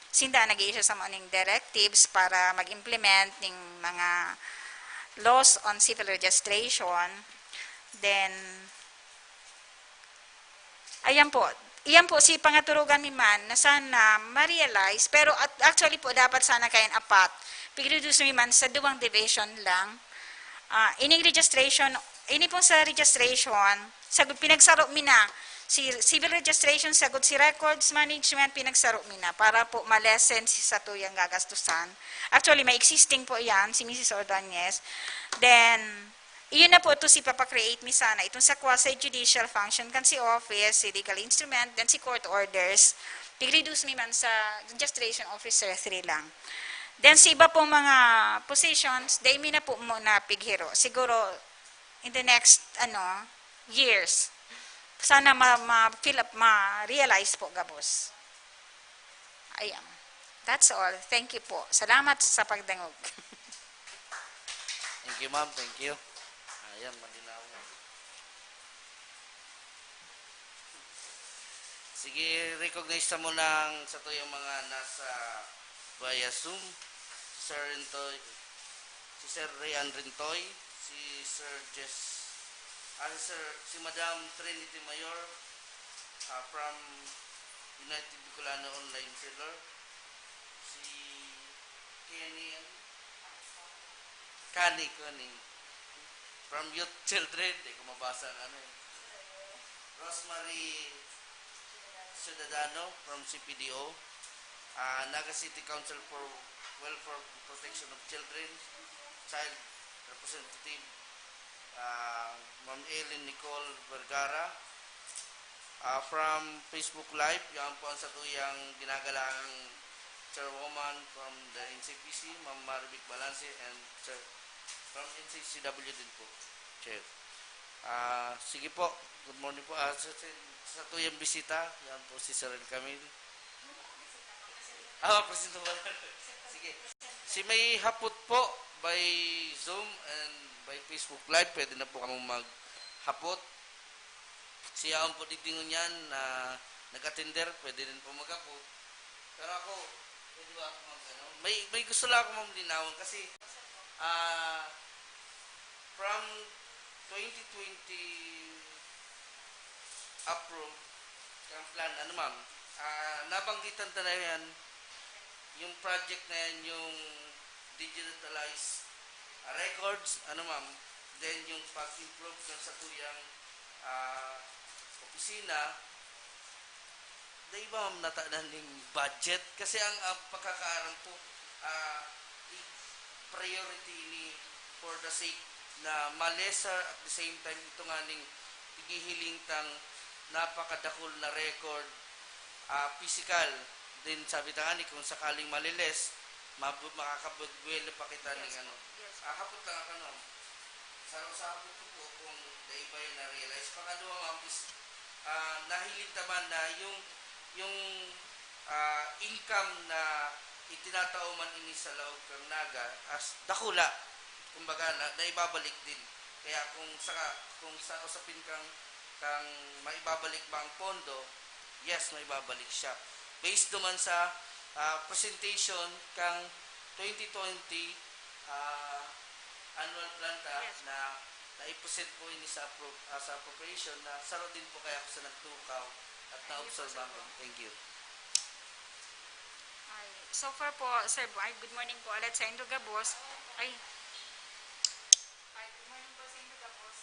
sinda nag-i-issue sa mga directives para mag-implement ning mga laws on civil registration. Then, ayan po. Iyan po, si pangaturugan mi man na sana ma-realize, pero at, actually po, dapat sana kayan apat. Pigreduce mi man sa duwang division lang. Ah, ining registration, ini pong sa registration, sagud pinagsaro mi na. Si civil registration, sagud si records management, pinagsaro mi na para po ma-lessen si satuyang gagastusan. Actually, may existing po yan, si Missus Ordonez. Then, iyon na po ito si papa-create mi sana. Itong sa quasi-judicial function kan si office, si legal instrument, then si court orders. Pig-reduce mi man sa registration officer three lang. Then sa iba pong mga positions, dai mi na po muna pighiro. Siguro in the next, ano, years. Sana ma-, ma-fill up, ma-realize po gabos. Ayan. That's all. Thank you po. Salamat sa pagdangog. Thank you, ma'am. Thank you. Ayan, malinaw. Sige, recognize ta muna ang satuyang mga nasa via Zoom. Si Sir Rintoy, si Sir Rian Rintoy, si Sir Jess, ah, si Sir, si Madam Trinity Mayor, ah, from United Bicolano Online Seller, si Kenny, ano? Kani, Kani. From Youth Children, di ko mabasa ang ano eh. Rosemary Ciudadano from C P D O. Ah, Naga City Council for Welfare and Protection of Children, Child Representative, ah, Ma'am Ellen Nicole Vergara. Ah, from Facebook Live, yan po ang satuyang ginagalaang chairwoman from the N C P C, Ma'am Marivic Balanse, and Sir, from N C C W din po, Chair. Ah, sige po, good morning po. Ah, sa, sa, satuyang bisita, yan po si Sir El Camil. Ah, presento pala. Sige. Si may hapot po by Zoom and by Facebook Live, pwede na po kamo maghapot. Si yaon po digdi ngunyan na nag-attender, pwede rin po maghapot. Pero ako, pwede ba ako mag, ano? May, may gusto lang ako, ma'am, linawan kasi, ah, from twenty twenty approve ang plan, ano, ma'am? Ah, nabanggitan ta na yan, yung project na yan, yung digitalized ah, records, ano, ma'am, then yung pag-improve kan satuyang, ah, opisina, dai ba, ma'am, natanan ning budget? Kasi ang, ang pagkakaaram ko, ah, i-, priority ini for the sake na ma-lesser at the same time ito nga ning igihiling tang napakadakul na record, ah, pisikal. Then sabi ta ngani, kung sakaling maliles, mabu-, makakabagwela pa kita ning ano. Yes. Ah, hapot lang ako, no? Sa, sa hapot ko po kung dai ba yun na-realize. Pangadwa, ma'am, is, ah, nahiling ta man na yung, yung, ah, income na itinatao man ini sa laog kang Naga as dakula, kumbaga, na, naibabalik din. Kaya kung sa, kung sa usapin kang, kang maibabalik ba ang pondo, yes, maibabalik siya. Based naman sa, ah, presentation kang twenty twenty, ah, annual plan ta Yes. na nai-present po ini sa appro-, ah, sa appropriation na saro din po kaya ako sa nagtukaw at Thank you po, naobserbahan sir. ko. Thank you. Ay, so far po, sir, ay, good morning po ulit sa Indo Gabos. Ay. Ay, good morning po sa Indo Gabos.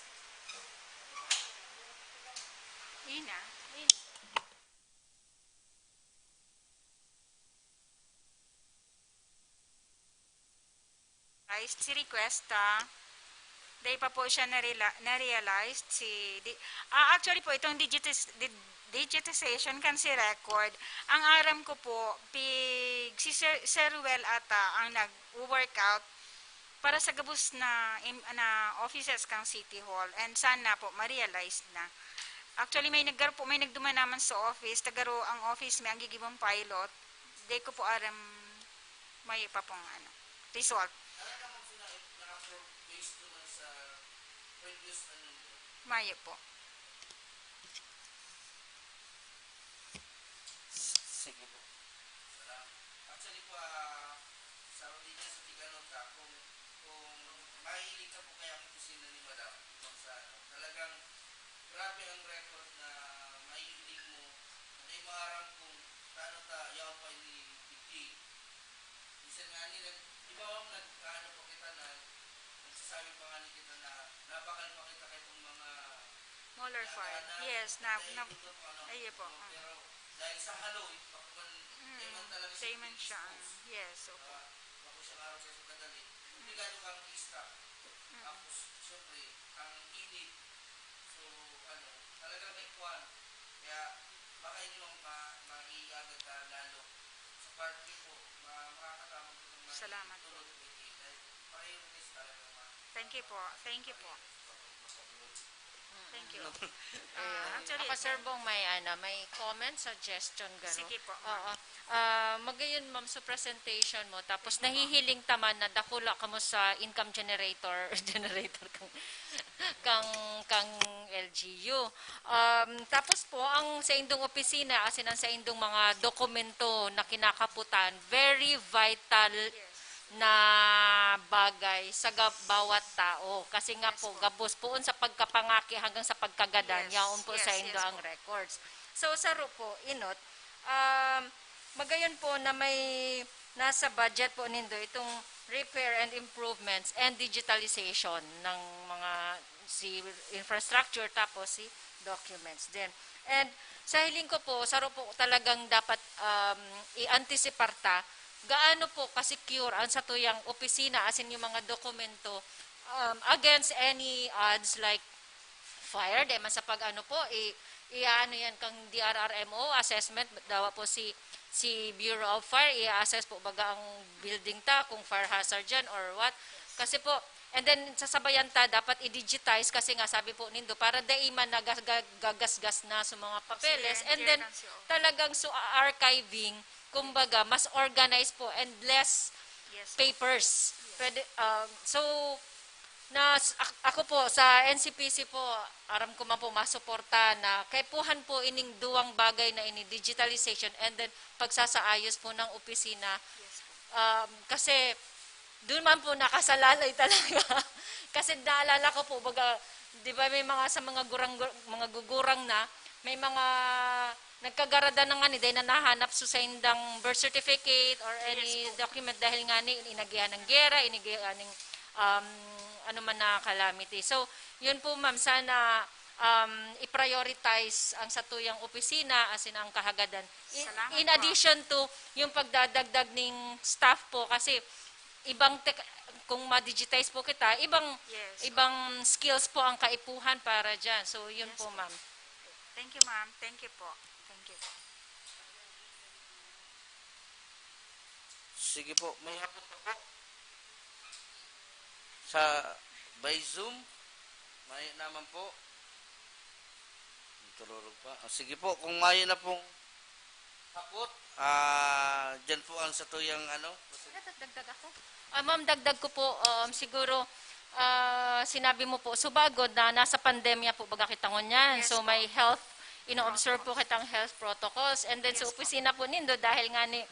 Ina, Ina. Realized si Requesta, dai pa po siya narela-, na-realized si, di, ah, actually po, itong digitis-, di-, digitization kan si record, ang aram ko po, pig, si Sir, Sir Ruel ata ang nag-workout para sa gabos na, im-, na offices kang City Hall, and sana po ma-realize na. Actually, may naggaro po, may nagduman naman sa office, tagaro ang office, may ang gigibong pilot, di ko po aram, may pa pong ano, result. Mayo po. Sige po. Salamat. Actually po, ah, sa Rodriguez, sa Tigano, ta, kung, kung mahiling ka po kaya ang opisina ni Madam, kung sa, talagang grabe ang record na mahiling mo, na di maaram kung paano ta, yaw pa ini, Minsan nga ni, nag-, di ba, ma'am, nag-, ano pa kita, nag-, nagsasabi pa nga ni kita na nabakal pa kita kay itong mga Molar fire. Yes, na, na, ay, po. Pero dahil sa haloy, pakuman, mm, eh, man talaga siya, man siya. Yes, opo. Bako siya araw sa kadali. Obligado kang i-stop. Mm. Tapos, syempre, ang init. So, ano, talaga may kuwan. Kaya, baka hindi mo ma-, maiagad ka lalo. Sa part B po, ma-, makakatamang po ng mga Salamat po. Tulog, eh, dahil pareho na sa talagang mga Thank you po. Thank you po. Thank you. Ah, actually, ako, Sir Bong, may, ano, may comment, suggestion, gano? Sige po, ma'am. Oo. Ah, magayon, ma'am, sa presentation mo, tapos nahihiling ta man na dakula kamo sa income generator, generator kang, kang, kang L G U. Um, tapos po, ang sa indong opisina, asin ang sa indong mga dokumento na kinakaputan, very vital na bagay sa ga-, bawat tao. Kasi nga po, gabos poon sa pagkapangaki hanggang sa pagkagadan, yaon po sa indo ang records. So, saro po, inot, um, magayon po na may nasa budget po nindo itong repair and improvements and digitalization ng mga si infrastructure, tapos si documents din. And sa hiling ko po, saro po talagang dapat, um, i-antisipar ta gaano po ka-secure ang satuyang opisina, asin yung mga dokumento, um, against any odds like fire, di man sa pag-ano po, i-, i-ano yan kang D R R M O, assessment, dawa po si, si Bureau of Fire, i-assess po baga ang building ta, kung fire hazard yan or what. Kasi po, and then, sasabayan ta, dapat i-digitize kasi nga, sabi po nindo, para dai man nagas-, ga-, gagasgas na sa mga papeles. And then, talagang so, archiving, kumbaga, mas organized po and less papers. Pwede, um, so, na, s-, ak-, ako po, sa N C P C po, aram ko man po, masuporta na kaipuhan po ining duwang bagay na ini, digitalization and then pagsasaayos po ng opisina. Um, kasi, doon man po nakasalalay talaga. Kasi naalala ko po, baga, di ba may mga sa mga gurang, mga gugurang na, may mga nagkagarada na nga ni, dahil na nahanap so sa indang birth certificate or any document dahil nga ni inagihan ng gera, inagihan ng, um, ano man na calamity. So, yun po, ma'am, sana, um, i-prioritize ang satuyang opisina, asin ang kahagadan. I-, Salamat in po. Addition to yung pagdadagdag ning staff po, kasi ibang tek-, kung ma-digitize po kita, ibang, yes, ibang skills po ang kaipuhan para dyan. So, yun po, ma'am. Thank you, ma'am. Thank you po. Thank you. Sige po, may hapot pa po. Sa by Zoom, may naman po. Tururog pa. Ah, sige po, kung may na pong hapot, ah, dyan po ang satuyang ano. Dagdag ako. Ah, ma'am, dagdag ko po, um, siguro, ah, sinabi mo po, subagod na nasa pandemya po baga kita ngunyan. Yes po. So, may health, ino-observe po kitang health protocols. And then, sa opisina po nindo, dahil nga ni,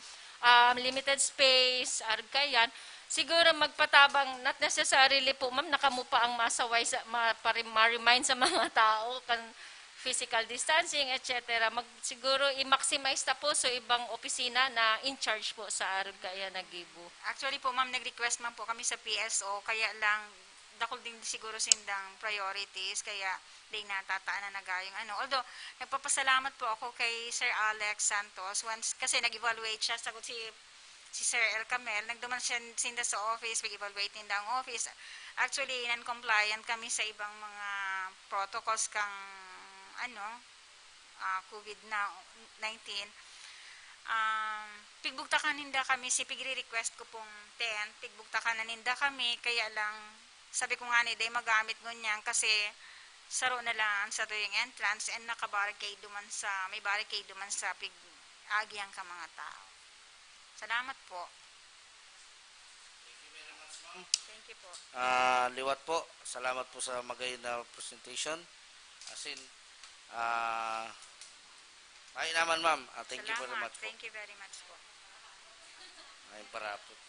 um, limited space, arog kayan, siguro magpatabang, not necessarily po, ma'am, na kamo pa ang masaway sa, ma-, pare-, ma-remind sa mga tao, kan physical distancing, et cetera. Mag-, siguro i-maximize ta po so ibang opisina na in charge po sa arog kaya nagibo. Actually po, ma'am, nag-request man po kami sa P S O, kaya lang dakul din siguro sindang priorities, kaya di natataan na nagayong ano. Although, nagpapasalamat po ako kay Sir Alex Santos once, kasi nag-evaluate siya, sagot si si Sir El Camel, nagduman siya sinda sa office, pag-evaluate ninda ang office. Actually, non-compliant kami sa ibang mga protocols kang, ano, ah, COVID na nineteen. Um, pigbugtakan ninda kami, si pigre-request ko pong tent, pigbugtakan na ninda kami, kaya lang, sabi ko nga ni, day magamit ngunyan kasi saro na lang ang sa tuwing entrance and naka-barricade duman sa, may barricade duman sa pig-, agihan ka mga tao. Salamat po. Thank you very much, ma'am. Thank you po. Ah, liwat po. Salamat po sa magayon na presentation. Asin, ah, ay naman, ma'am. Ah, thank you very much po. Thank you very much po. Ay, parapot.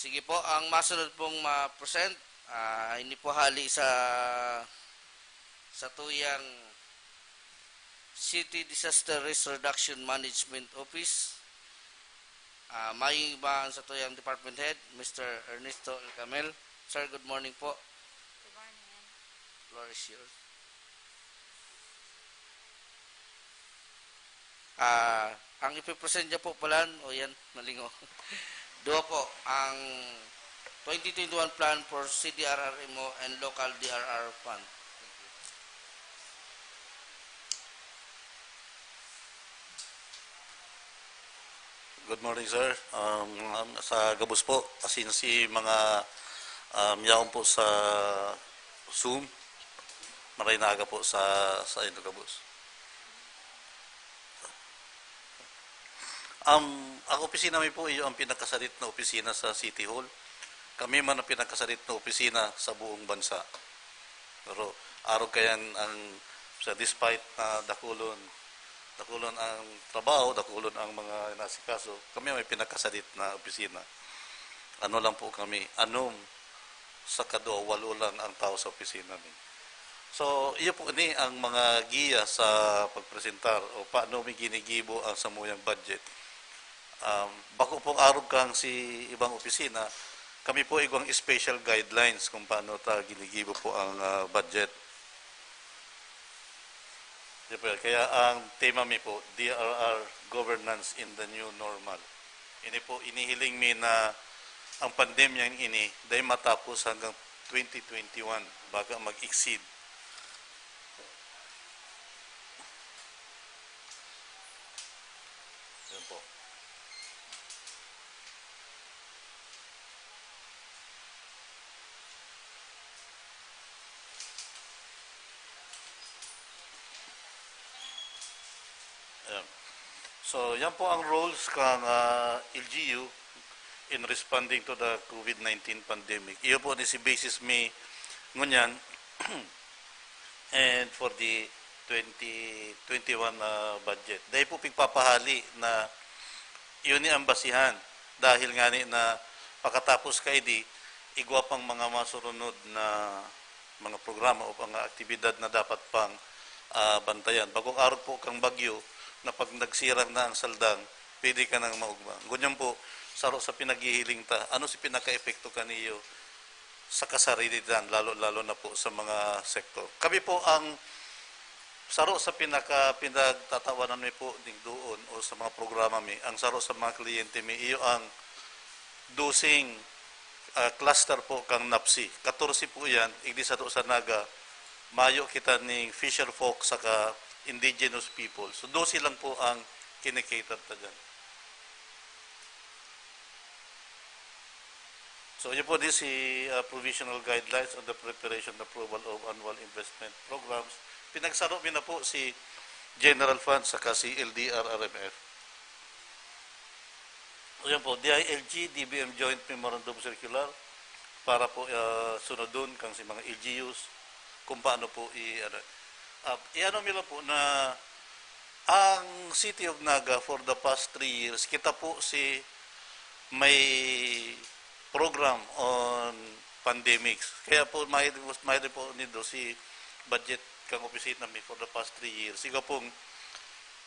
Sige po, ang masunod pong ma-present, ah, ini po hali sa, sa tuyang City Disaster Risk Reduction Management Office. Ah, may iba ang sa tuyang department head, Mister Ernesto El Camel. Sir, good morning po. Good morning. Floor is yours. Ah, ang ipipresent niya po pala, o yan, malingo. Duwa po, ang twenty twenty-one plan for C D R R M O and local D R R fund. Good morning, sir. Um, um, sa gabos po, asin si mga, um, yaon po sa Zoom, maray na aga po sa, sa inyo gabos. Um, ang opisina mi po, iyo ang pinakasarit na opisina sa City Hall. Kami man ang pinakasarit na opisina sa buong bansa. Pero arog kayan ang, sa despite na dakulon, dakulon ang trabaho, dakulon ang mga inasikaso, kami may pinakasarit na opisina. Ano lang po kami, anom sa kadwa, walo lang ang tao sa opisina mi. So, iyo po ni ang mga giya sa pagpresentar o paano mi ginigibo ang samuyang budget. Um, bako pong arog kang si ibang opisina, kami po igwang special guidelines kung paano ta ginigibo po ang, ah, budget. Di ba? Kaya ang tema mi po, D R R, Governance in the New Normal. Ini po, inihiling mi na ang pandemyang ini dai matapos hanggang twenty twenty-one, baga mag-exceed. Yan po. Ayan. So, yan po ang roles kang, ah, L G U in responding to the COVID nineteen pandemic. Iyo po ni si basis mi ngunyan and for the twenty twenty-one, ah, budget. Dai po pigpapahali na iyo ni ang basihan dahil ngani na pakatapos kaidi, igwa pang mga masurunod na mga programa o mga aktibidad na dapat pang, ah, bantayan. Bagong arog po kang bagyo na pag nagsirang na ang saldang, pwede ka nang maugma. Ngunyan po, saro sa pinaghihiling ta, ano si pinaka-epekto kaniyo sa kasarilidan, lalo-lalo na po sa mga sektor? Kami po ang saro sa pinaka-, pinagtatawanan mi po ning doon o sa mga programa mi, ang saro sa mga kliyente mi, iyo ang dosing, ah, cluster po kang NAFCI. Katorse po yan, igdi sa, sa Naga, mayo kita ning fisher folk saka indigenous people. So, dose lang po ang kinikater ta dyan. So, yun po, this is, uh, provisional guidelines on the preparation and approval of annual investment programs. Pinagsaro mi na po si General Fund saka si L D R R M F. So, yun po, D I L G, D B M Joint Memorandum Circular para po, uh, sunodon kang si mga L G Us kung paano po i-, ano, uh, i-ano mi lang po na ang City of Naga for the past three years, kita po si may program on pandemics. Kaya po, may, may po nido si budget kang opisina mi for the past three years. Siga pong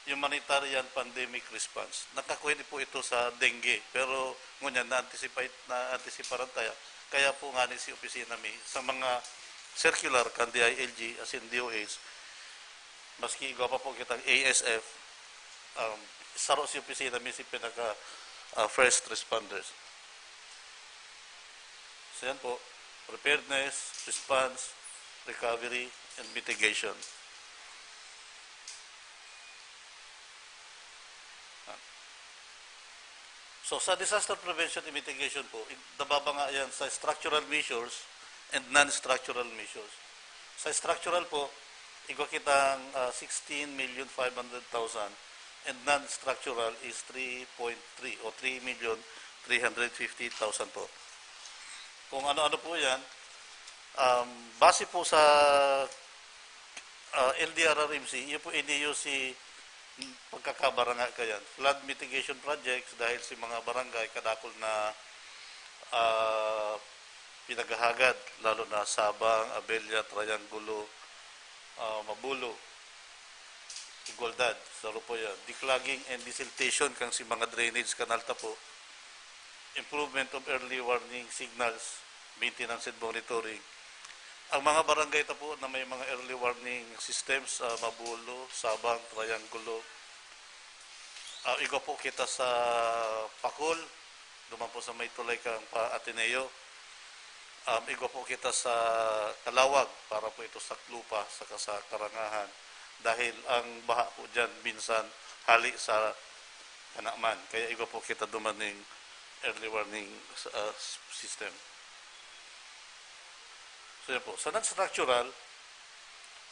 humanitarian pandemic response. Nakakuyog po ito sa dengue, pero ngunyan na-anticipate, na-antisiparan tayo. Kaya po nga ni si opisina mi, sa mga circular kan D I L G, as in D O H, maski igwa pa po kitang A S F, um, saro si opisina mi si pinaka, ah, first responders. So yan po, preparedness, response, recovery, and mitigation. Ah. So, sa disaster prevention and mitigation po, in-, nababanga yan sa structural measures and non-structural measures. Sa structural po, igwa kitang, ah, sixteen million five hundred thousand and non-structural is three point three o three million three hundred fifty thousand po. Kung ano-ano po yan, um, base po sa, ah, L D R R M C, iyo po iniyo si pagkakabarangay kayan. Flood mitigation projects dahil si mga barangay kadakol na, ah, pinaghahagad, lalo na Sabang, Abella, Triangulo, ah, Mabulo, Igualdad, sa Rupoya. Declogging and desiltation kang si mga drainage canal ta po. Improvement of early warning signals, maintenance and monitoring. Ang mga barangay ta po na may mga early warning systems, ah, Mabulo, Sabang, Triangulo. Ah, igwa po kita sa Pacol, duman po sa may tulay kang pa Ateneo. Um, igwa po kita sa Calauag para po ito sa Clupa saka sa Karangahan. Dahil ang baha po dyan minsan hali sa Kanaman, kaya igwa po kita duman ning early warning, ah, system. So, yan po. Sa non-structural,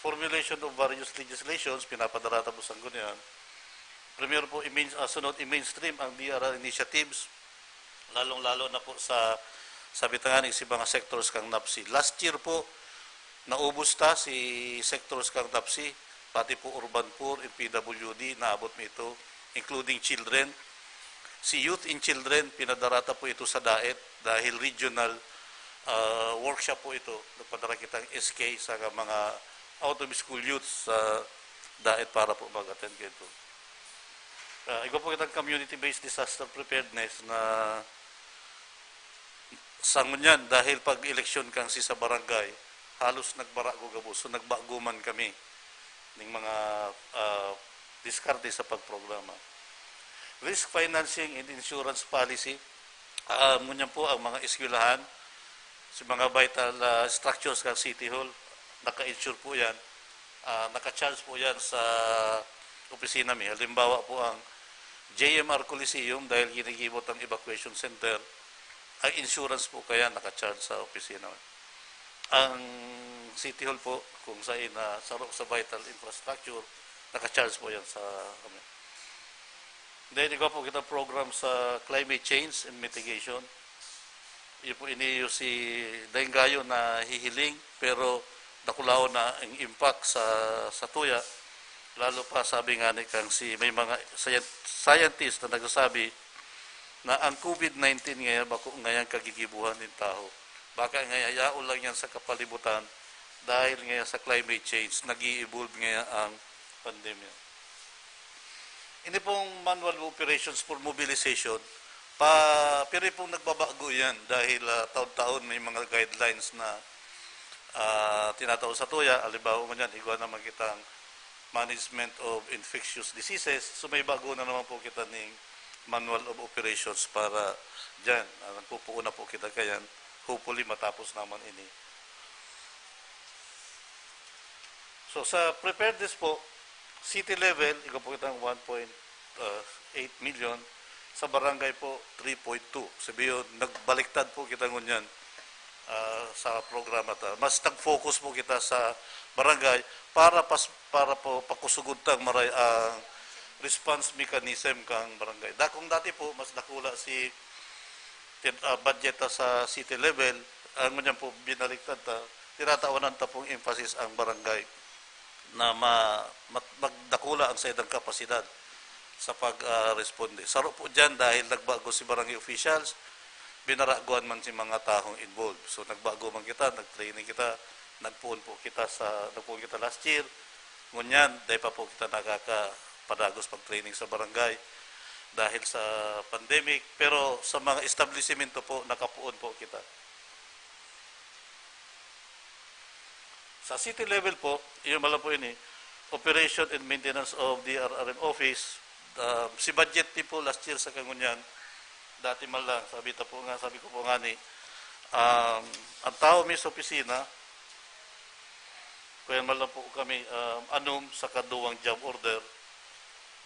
formulation of various legislations, pinapadarata po sa ngunyan. Primero po, i-main-, ah, sunod, i-mainstream ang D R R initiatives, lalong-lalo na po sa, sabi ta nga ni, si mga sectors kang NAPSI. Last year po, naubos ta si sectors kang NAPSI, pati po urban poor, in P W D, naabot mi ito, including children. Si Youth and Children, pinadarata po ito sa DAET dahil regional, ah, workshop po ito. Nagpadara kitang S K sa mga out of school youth sa DAET para po mag-attend kaito. Ah, igwa po kitang community-based disaster preparedness na sa ngunyan, dahil pag-eleksyon kang si sa barangay, halos nagbarago gabos. So, nagbago man kami ning mga, ah, diskarte sa pagprograma. Risk financing and insurance policy, ah, ngunyan po ang mga eskwelahan, sa mga vital, ah, structures kang City Hall, naka-insure po yan. Ah, naka-charge po yan sa opisina mi. Halimbawa po ang J M R Coliseum, dahil ginigibo tang evacuation center, ang insurance po kaya naka-charge sa opisina mi. Ang City Hall po, kung sa ina, sarok sa vital infrastructure, naka-charge po yan sa kami. Then, igwa po kita program sa climate change and mitigation. Iyo po ini si Daingayo na hihiling, pero dakulaon na ang impact sa, sa tuya. Lalo pa, sabi nga ni kang si, may mga scien-, scientist na nagsasabi na ang COVID nineteen ngayon, bako ngayon kagigibuhan nin tawo. Baka ngayon, yaon lang yan sa kapalibutan dahil ngayon sa climate change, nag-i-evolve ngayon ang pandemya. Ini pong manual of operations for mobilization, pa, pero pong nagbabago yan dahil, ah, taon-taon may mga guidelines na, ah, tinatao sa tuya. Halimbawa mo niyan, igwa naman kitang management of infectious diseases. So may bago na naman po kita ning manual of operations para dyan. Ah, nagpupuon na po kita kayan. Hopefully, matapos naman ini. So, sa preparedness po, city level, igwa po kitang one point eight million, sa barangay po, three point two. Sabi yun, nagbaliktad po kita ngunyan, ah, sa programa ta. Mas nag-focus po kita sa barangay para pas-, para po pakusugod tang maray ang response mechanism kang barangay. Dakong dati po, mas dakula si tin-, ah, budget ta sa city level, ang ngunyan po binaliktad ta, tinatawanan ta pong emphasis ang barangay na ma-, mat-, magdakula ang saidang kapasidad sa pag, ah, responde. Saro po diyan dahil nagbago si barangay officials, binaraguan man si mga tahong involved. So, nagbago man kita, nag-training kita, nagpoon po kita sa, nagpoon kita last year. Ngunyan, dai pa po kita nakakapadagos pag-training sa barangay dahil sa pandemic. Pero sa mga establisimento po, nakapoon po kita. Sa city level po, yun man lang po ini, operation and maintenance of D R R M office, ah, si budget din po last year sa kangunyan, dati man lang, sabi ta po nga, sabi ko po nga ni, um, ang tao mi sa opisina, kaya man lang po kami, um, anom sa kaduwang job order,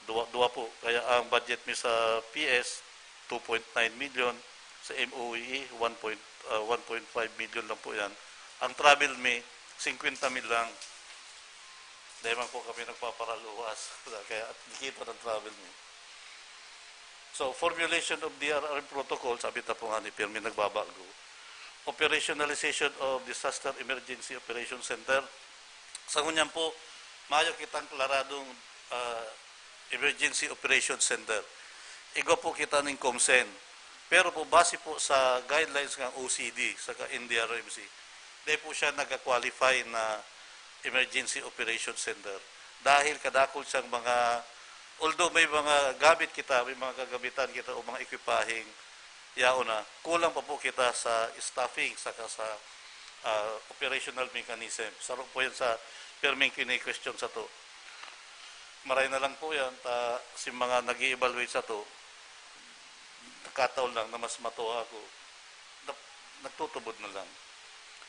duwa, duwa po. Kaya ang budget mi sa P S, two point nine million, sa M O E E, one point, ah, one point five million lang po yan. Ang travel mi, singkwenta mil lang. Dahil man po kami nagpaparaluwas, kaya kita ng travel mi. So, formulation of D R R M protocol, sabi ta po nga ni Pirmi, nagbabago. Operationalization of Disaster Emergency Operation Center. Sa ngunyan po, mayo kitang klaradong, ah, Emergency Operation Center. Igwa po kita ning COMCEN. Pero po, base po sa guidelines ng O C D, saka N D R M C, dahil po siya nag-qualify na Emergency Operation Center. Dahil kadakol siyang mga, although may mga gamit kita, may mga kagamitan kita o mga ekwipaheng yaon na, kulang pa po kita sa staffing, saka sa, ah, operational mechanism. Saro po yan sa pirming kini-question sato. Maray na lang po yan, ta, si mga nag-i-evaluate sato, nakataon lang na mas matuwa ako. Nag-, nagtutubod na lang.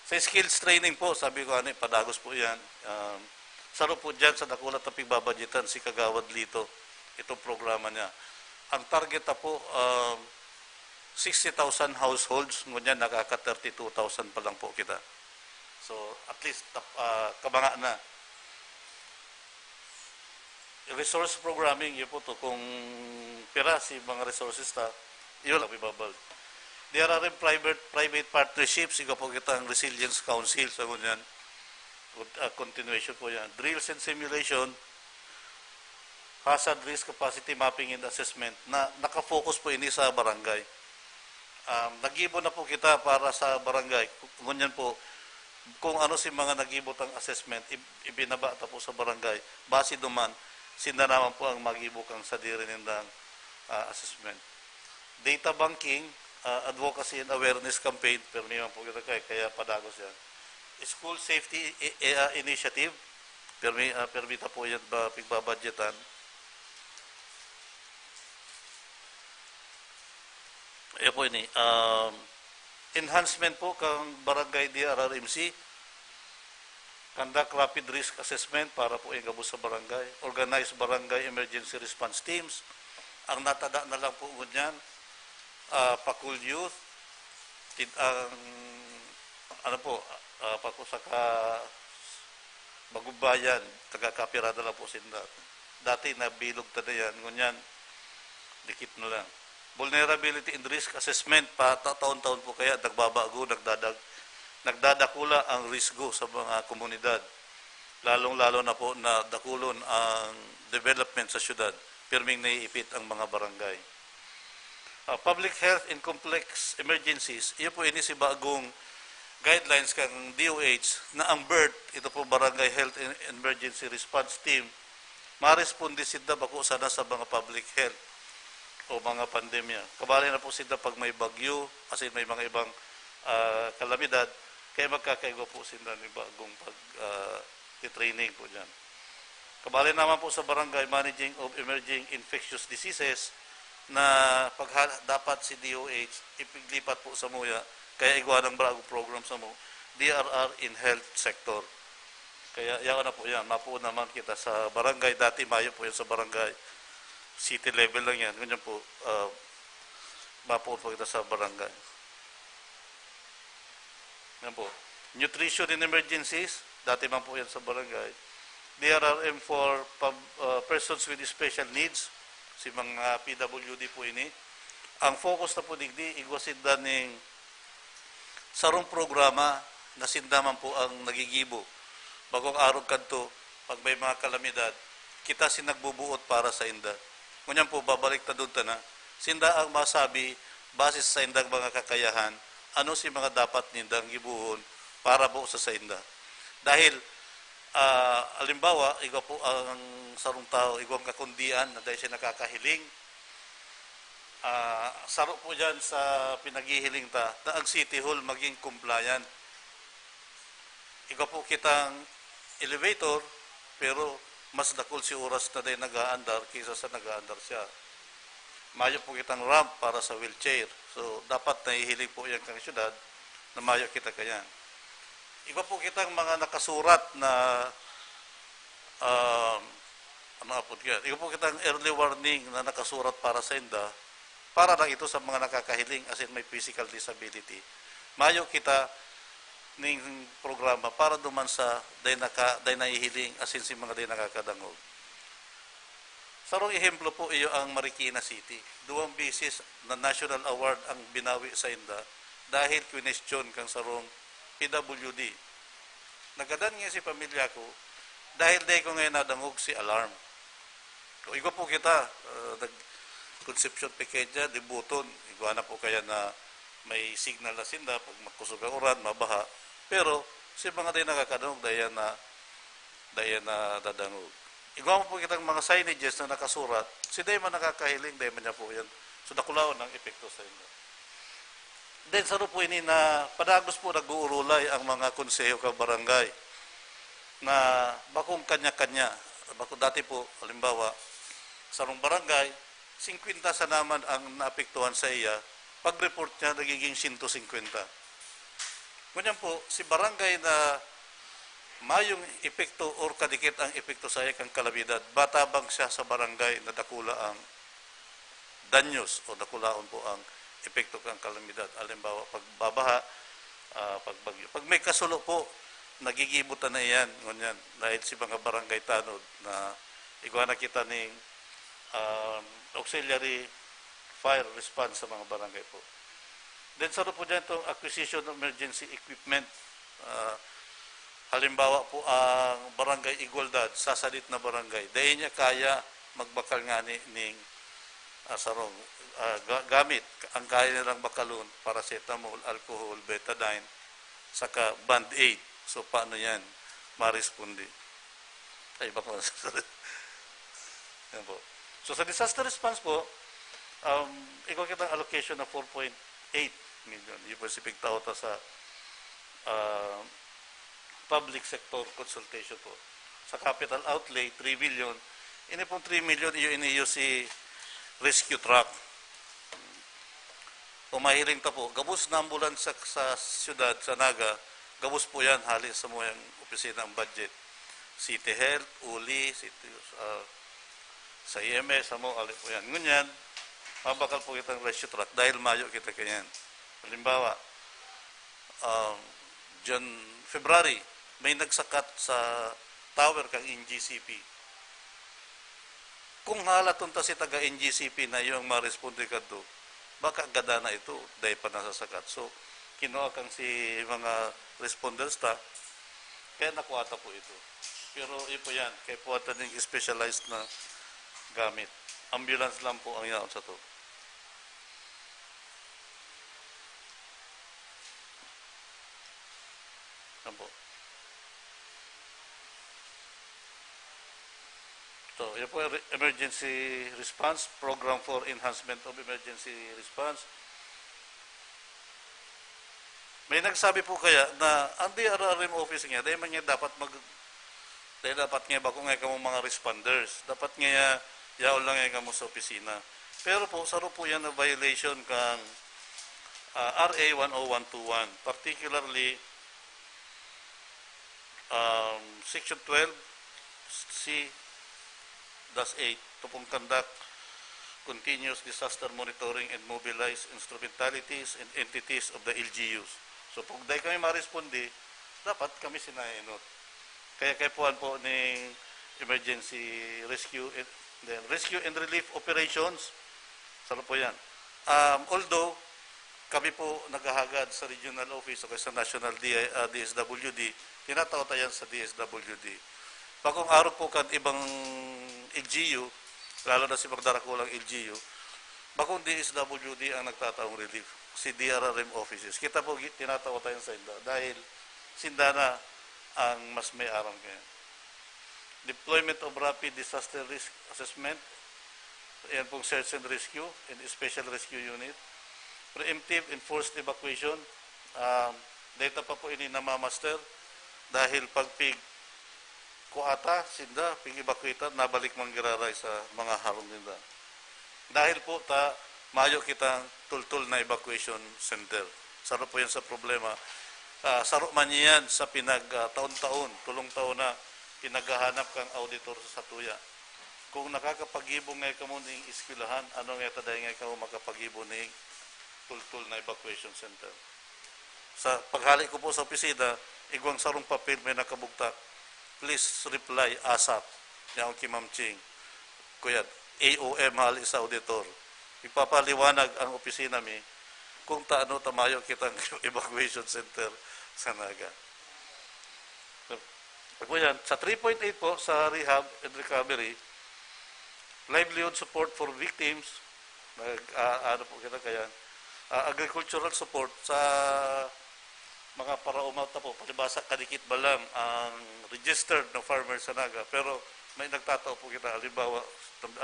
Sa skills training po, sabi ko, ano, padagos po yan. Um, saro po dyan sa dakula ta pigbabadyetan si Kagawad Lito, itong programa niya. Ang target na po, um, sixty thousand households, ngunyan nakaka-thirty-two thousand pa lang po kita. So, at least, tap-, ah, kabanga na. Resource programming, yun po to. Kung pira si mga resources ta, yun lang ibabag. D R R M private, private partnerships, iga po kita ang Resilience Council, sa ngunyan. Con-, ah, continuation po yan. Drills and simulation, hazard risk capacity mapping and assessment, na nakafocus po ini sa barangay. Um, naggibo na po kita para sa barangay. Ngunyan po, kung ano si mga naggibo tang assessment, ib-, ibinaba ta po sa barangay. Base duman, sinda naman po ang magibo kang sadiri nindang, ah, assessment. Data banking, ah, advocacy and awareness campaign, permi man po kita kay, kaya padagos yan. School safety i-, i-, ah, initiative, permi, ah, permi ta po yan ba, pigbabadgetan. Ayan po ini. Um, enhancement po kang barangay D R R M C. Conduct rapid risk assessment para po yung gabos sa barangay. Organize barangay emergency response teams. Ang natada na lang po ngunyan, ah, Pakul Youth, tid-, ang, ano po, ah, Pakul saka Bagumbayan, taga-Kapirada lang po sinda. Dati nabilog ta na yan, ngunyan, dikit na lang. Vulnerability and risk assessment, pa, ta-, taon-taon po kaya nagbabago, nagdadag-, nagdadakula ang risgo sa mga komunidad. Lalong-lalo na po na dakulon ang development sa syudad, pirming naiipit ang mga barangay. Ah, public health in complex emergencies, iyo po ini si bagong guidelines kang D O H na ang BHERT, ito po Barangay Health and Emergency Response Team, maresponde sinda bako sana sa mga public health o mga pandemya. Kabali na po sinda pag may bagyo, as in may mga ibang, ah, kalamidad, kaya magkakaigwa po sinda ni bagong pag, ah, training po dyan. Kabali naman po sa Barangay Managing of Emerging Infectious Diseases na pagha-, dapat si D O H ipiglipat po sa muya, kaya igwa ng bagong program sa mo, D R R in health sector. Kaya yaon na po yan, mapuon naman kita sa barangay, dati mayo po yan sa barangay, city level lang yan, ganyan po, ah, mapuon po kita sa barangay. Yan po. Nutrition in emergencies, dati man po yan sa barangay. D R R M for pub-, uh, persons with special needs, si mga P W D po ini. Ang focus na po digdi, igwa sinda ning sarong programa na sinda man po ang nagigibo. Bagong arog kadto, pag may mga kalamidad, kita si nagbubuot para sa inda. Ngunyan po, babalik ta dun ta na. Sinda ang masabi, base sa indang mga kakayahan, ano si mga dapat nindang gibohon para po sa sainda. Dahil, ah, halimbawa, igwa po ang sarong tao, igwang kakundian na dahil siya nakakahiling, ah, saro po dyan sa pinaghihiling ta, na ang City Hall maging compliant. Igwa po kitang elevator, pero mas dakul si oras na dahil nag-aandar kaysa sa nag-aandar siya. Mayo po kitang ramp para sa wheelchair. So, dapat nahihiling po yan kang syudad na mayo kita kayan. Igwa po kitang mga nakasurat na, um, ano apod kaya? Igwa po kitang early warning na nakasurat para sa inda. Para lang ito sa mga nakakahiling, as in may physical disability. Mayo kita ning programa para duman sa day naka-, day nahihiling, as in si mga day nakakadangog. Sarong ehemplo po, iyo ang Marikina City. Duwang bisis na national award ang binawi sa inda dahil kwinestyon kang sarong P W D. Nagadan nga si pamilya ko dahil day ko ngayon nadangog si alarm. O, igwa po kita, ah, nag-, Concepcion Pequeña, Dibuton, igwa na po kaya na may signal na sinda pag makusog ang uran, mabaha. Pero si mga day nakakadangog, daya na, daya na dadangog. Igwa mo po kitang mga signages na nakasurat, si day man nakakahiling, day man niya po yan. So, dakulaon ang epekto sa inyo. Then, saro po ini na padagos po nag-uurulay ang mga konseho ka barangay na bakong kanya-kanya. Bako dati po, halimbawa, sarong barangay, singkwenta sa naman ang naapektuhan sa iya, pag-report niya, nagiging siyento singkwenta. Ngunyan po, si barangay na mayong epekto or kadikit ang epekto sa iya kang kalamidad, matabang siya sa barangay na dakula ang danyos o dakulaon po ang epekto kan kalamidad. Halimbawa, pagbabaha, ah, pagbagyo. Pag may kasulo po, nagigibutan na iyan, ngunyan, dahil si mga barangay tanod na igwa na kita ning, um, auxiliary fire response sa mga barangay po. Then, saro po dyan itong acquisition of emergency equipment. Ah, halimbawa po, ang Barangay Igualdad, sasadit na barangay, dai niya kaya magbakal ngani ning, ah, sarong, ah, ga-, gamit. Ang kaya nilang bakalon, paracetamol, alcohol, betadine, saka Band-Aid. So, paano yan maresponde? Ay, iba po. Yan po. So, sa disaster response po, um, igwa kitang allocation na four point eight million. Yun po si pigtao ta sa, ah, public sector consultation po. Sa capital outlay, three billion. Ini pong three million, iyo ini iyo si rescue truck. Kung mahiling ta po, gabos na ambulansya sa siyudad, sa Naga, gabos po yan, hali sa muyang opisina ang budget. City Health, uli, City, ah, sa E M S, samo, hali po yan. Ngunyan, mabakal po kitang rescue truck dahil mayo kita kanyan. Halimbawa, um, Jan-, February, may nagsakat sa tower kang N G C P. Kung halaton ta si taga N G C P na iyo ang maresponde kadto, baka gada na ito, dai pa nasasakat. So, kinuha kang si mga responders ta, kaya nakuha ta po ito. Pero iyo po yan, kaya po ata ning specialized na gamit. Ambulance lang po ang yaon sa to. Yan po. So, yan po, re-, emergency response, Program for Enhancement of Emergency Response. May nagsabi po kaya na ang D R R M office niya, dahil man niya dapat mag-, dahil dapat nga bako nga kamo mga responders. Dapat nga ya-, yaon lang nga kamo sa opisina. Pero po, saro po yan na violation kang, ah, R A one oh one two one, particularly, um, Section twelve C dash eight, to pong conduct continuous disaster monitoring and mobilize instrumentalities and entities of the L G Us. So, pag dai kami maresponde, dapat kami sinainot. Kaya kaipuhan po ning emergency rescue and, then rescue and relief operations. Saro po yan. Um, although, kami po naghahagad sa regional office o kaya sa national D I, ah, D S W D, tinatao ta yan sa D S W D. Bakong arog po kan ibang L G U, lalo na si mga darakulang L G U, bakong D S W D ang nagtataong relief, si D R R M offices. Kita po, gi-, tinatao ta yan sa inda dahil sinda na ang mas may aram kaya. Deployment of Rapid Disaster Risk Assessment, yan pong Search and Rescue and Special Rescue Unit. Preemptive and forced evacuation, um, data pa po ini namamaster dahil pag pig kuata, sinda, pig-evacuate, nabalik man giraray sa mga harong ninda. Dahil po ta, mayo kitang tultol na evacuation center. Saro po yan sa problema. Ah, saro man yan sa pinag, ah, taon-taon, tulong taon na pinaghahanap kang auditor sa satuya. Kung nakakapagibo nga kamo ning eskwelahan, ano nga ta dahil nga kamo makapagibo ning tultol na evacuation center? Sa paghali ko po sa opisina, igwang sarong papel may nakabugtak. Please reply ASAP. Yaon ki Ma'am Ching. Kuya, A O M hali sa auditor. Ipapaliwanag ang opisina mi kung taano ta mayo kitang evacuation center sa Naga. So, po yan. Sa three point eight po, sa rehab and recovery, livelihood support for victims, nag, ah, ano po kita kayan, ah, agricultural support sa mga paraoma ta po, palibasa kadikit pa lang ang registered na farmer sa Naga, pero may nagtatao po kita. Halimbawa,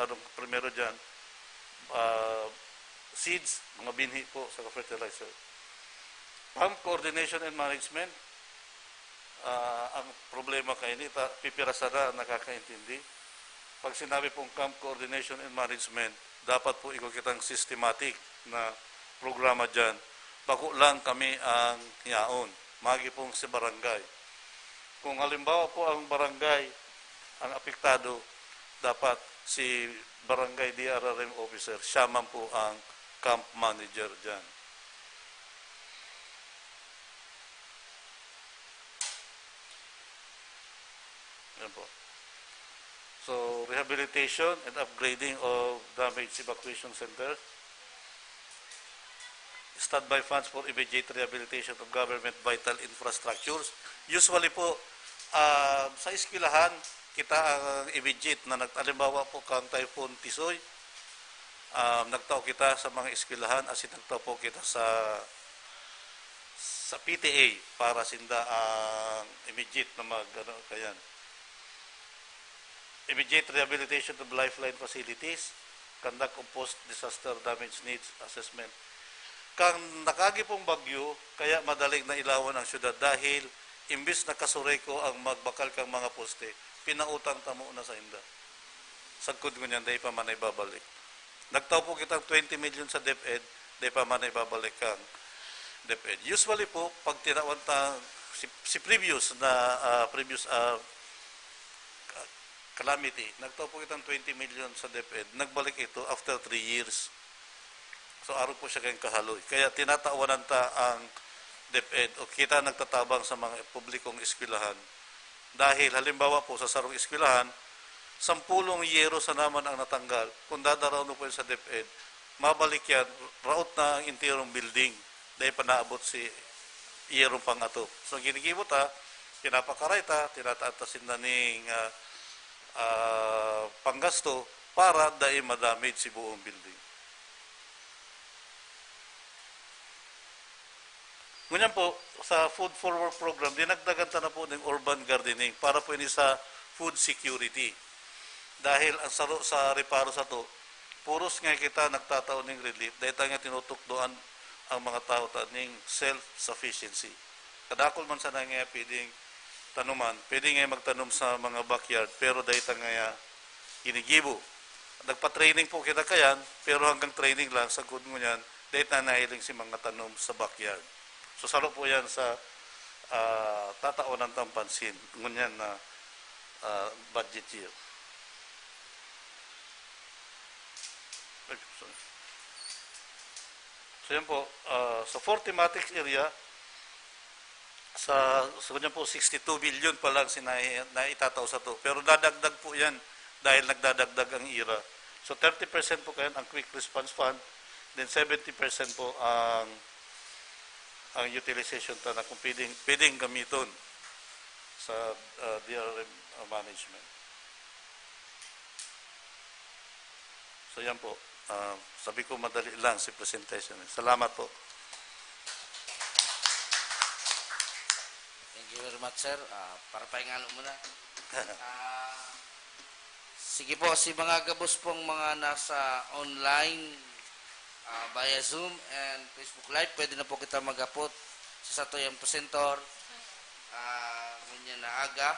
anong primero dyan, ah, seeds, mga binhi po, sa fertilizer. Farm coordination and management, ah, ang problema kaini, ta, pipira sana ang nakakaintindi. Pag sinabi pong camp coordination and management, dapat po igwa kitang systematic na programa dyan. Bako lang kami ang yaon, magi pong si barangay. Kung halimbawa po ang barangay ang apektado, dapat si Barangay D R R M officer, siya man po ang camp manager dyan. Yan po. So, rehabilitation and upgrading of damaged evacuation center. Standby funds for immediate rehabilitation of government vital infrastructures. Usually po, ah, sa eskwelahan, kita ang immediate na nag-, halimbawa po kang Typhoon Tisoy, ah, nagtao kita sa mga eskwelahan, as in nagtao po kita sa, sa P T A para sinda ang immediate na mag, ano, kayan. Immediate rehabilitation of lifeline facilities, conduct of post-disaster damage needs assessment. Kan nakaagi pong bagyo, kaya madaling nailawan ang syudad dahil imbis na kasureko ang magbakal kang mga poste, pinautang tamo na sa inda. Sagkod ngunyan, dai pa man naibabalik. Nagtao po kitang twenty million sa DepEd, dai pa man naibabalik ang DepEd. Usually po, pag tinawan ta, si, si previous na, ah, previous, ah, calamity, nagtao po kitang twenty million sa DepEd, nagbalik ito after three years. So, arog po siya kayong kahaloy. Kaya tinatawanan ta ang DepEd o kita nagtatabang sa mga publikong eskwelahan. Dahil, halimbawa po, sa sarong eskwelahan, sampulong yero sa naman ang natanggal. Kung dadaraw mo po yun sa DepEd, mabalik yan, raot na ang intirong building. Dahil pa naabot si yerong pang-atop. So, ginigibo ta, pinapakaray ta, tinataantasin na ning, ah, ah, panggasto para dai madamage si buong building. Ngunyan po, sa Food for Work program, dinagdagan ta na po ng urban gardening para po ini sa food security. Dahil ang saro sa reparo sato, puros nga kita nagtatao ning relief, dahil tayo nga tinutukdoan ang mga tao ta ning self-sufficiency. Kadakol man sana nga pwedeng tanuman, pwede nga magtanom sa mga backyard, pero dahil ta nga ginigibo. Nagpa-training po kita kayan, pero hanggang training lang, sagkod ngunyan, dahil na nahiling si mga tanom sa backyard. So, saro po yan sa, ah, tataonan tang pansin, ngunyan na, ah, budget year. Ay, sorry. So, yan po, ah, sa four thematics area, sa, sa kanya po, sixty-two billion pa lang si nai-, naitataw sato. Pero dadagdag po yan dahil nagdadagdag ang ira. So, thirty percent po kayan ang Quick Response Fund, then seventy percent po ang, ang utilization ta na kung pwedeng, pwedeng gamiton sa, ah, D R R M management. So, yan po. Ah, sabi ko, madali lang si presentation. Salamat po. Thank you very much, sir. Ah, para paingalo muna. Ah, sige po, si mga gabos pong mga nasa online, ah, via Zoom and Facebook Live, pwede na po kita mag-apot sa satuyang presenter. Ah, ngunyan na aga.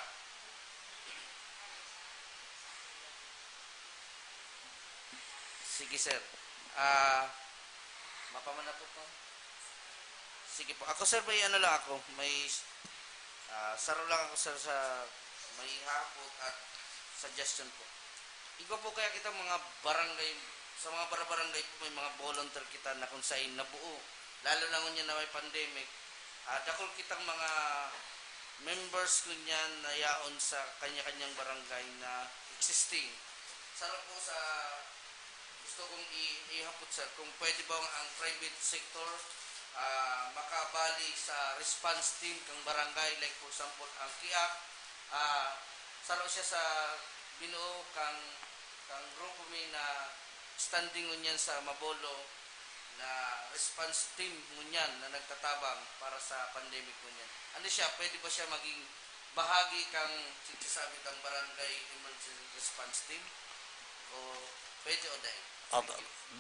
Sige, sir. Ah, mapa man na po to. Sige po. Ako, sir, may ano lang ako. May, ah, saro lang ako, sir, sa may hapot at suggestion po. Igwa po kaya kita mga barangay, sa mga barabarangay po, may mga volunteer kita na kung saan nabuo. Lalo na ngunyan na may pandemic. Ah, dakul kitang mga members ngunyan na yaon sa kanya-kanyang barangay na existing. Saro po sa gusto kong i-, ihapot, sir, kung pwede ba ang private sector, ah, makabali sa response team kang barangay, like, for example, ang kiak, ah, saro siya sa binuo kang, kang grupo mi na standing ngunyan sa Mabolo na response team ngunyan na nagtatabang para sa pandemic ngunyan. Ano siya, pwede ba siya maging bahagi kang sinasabi kang barangay emergency response team? O pwede o dai? Ah,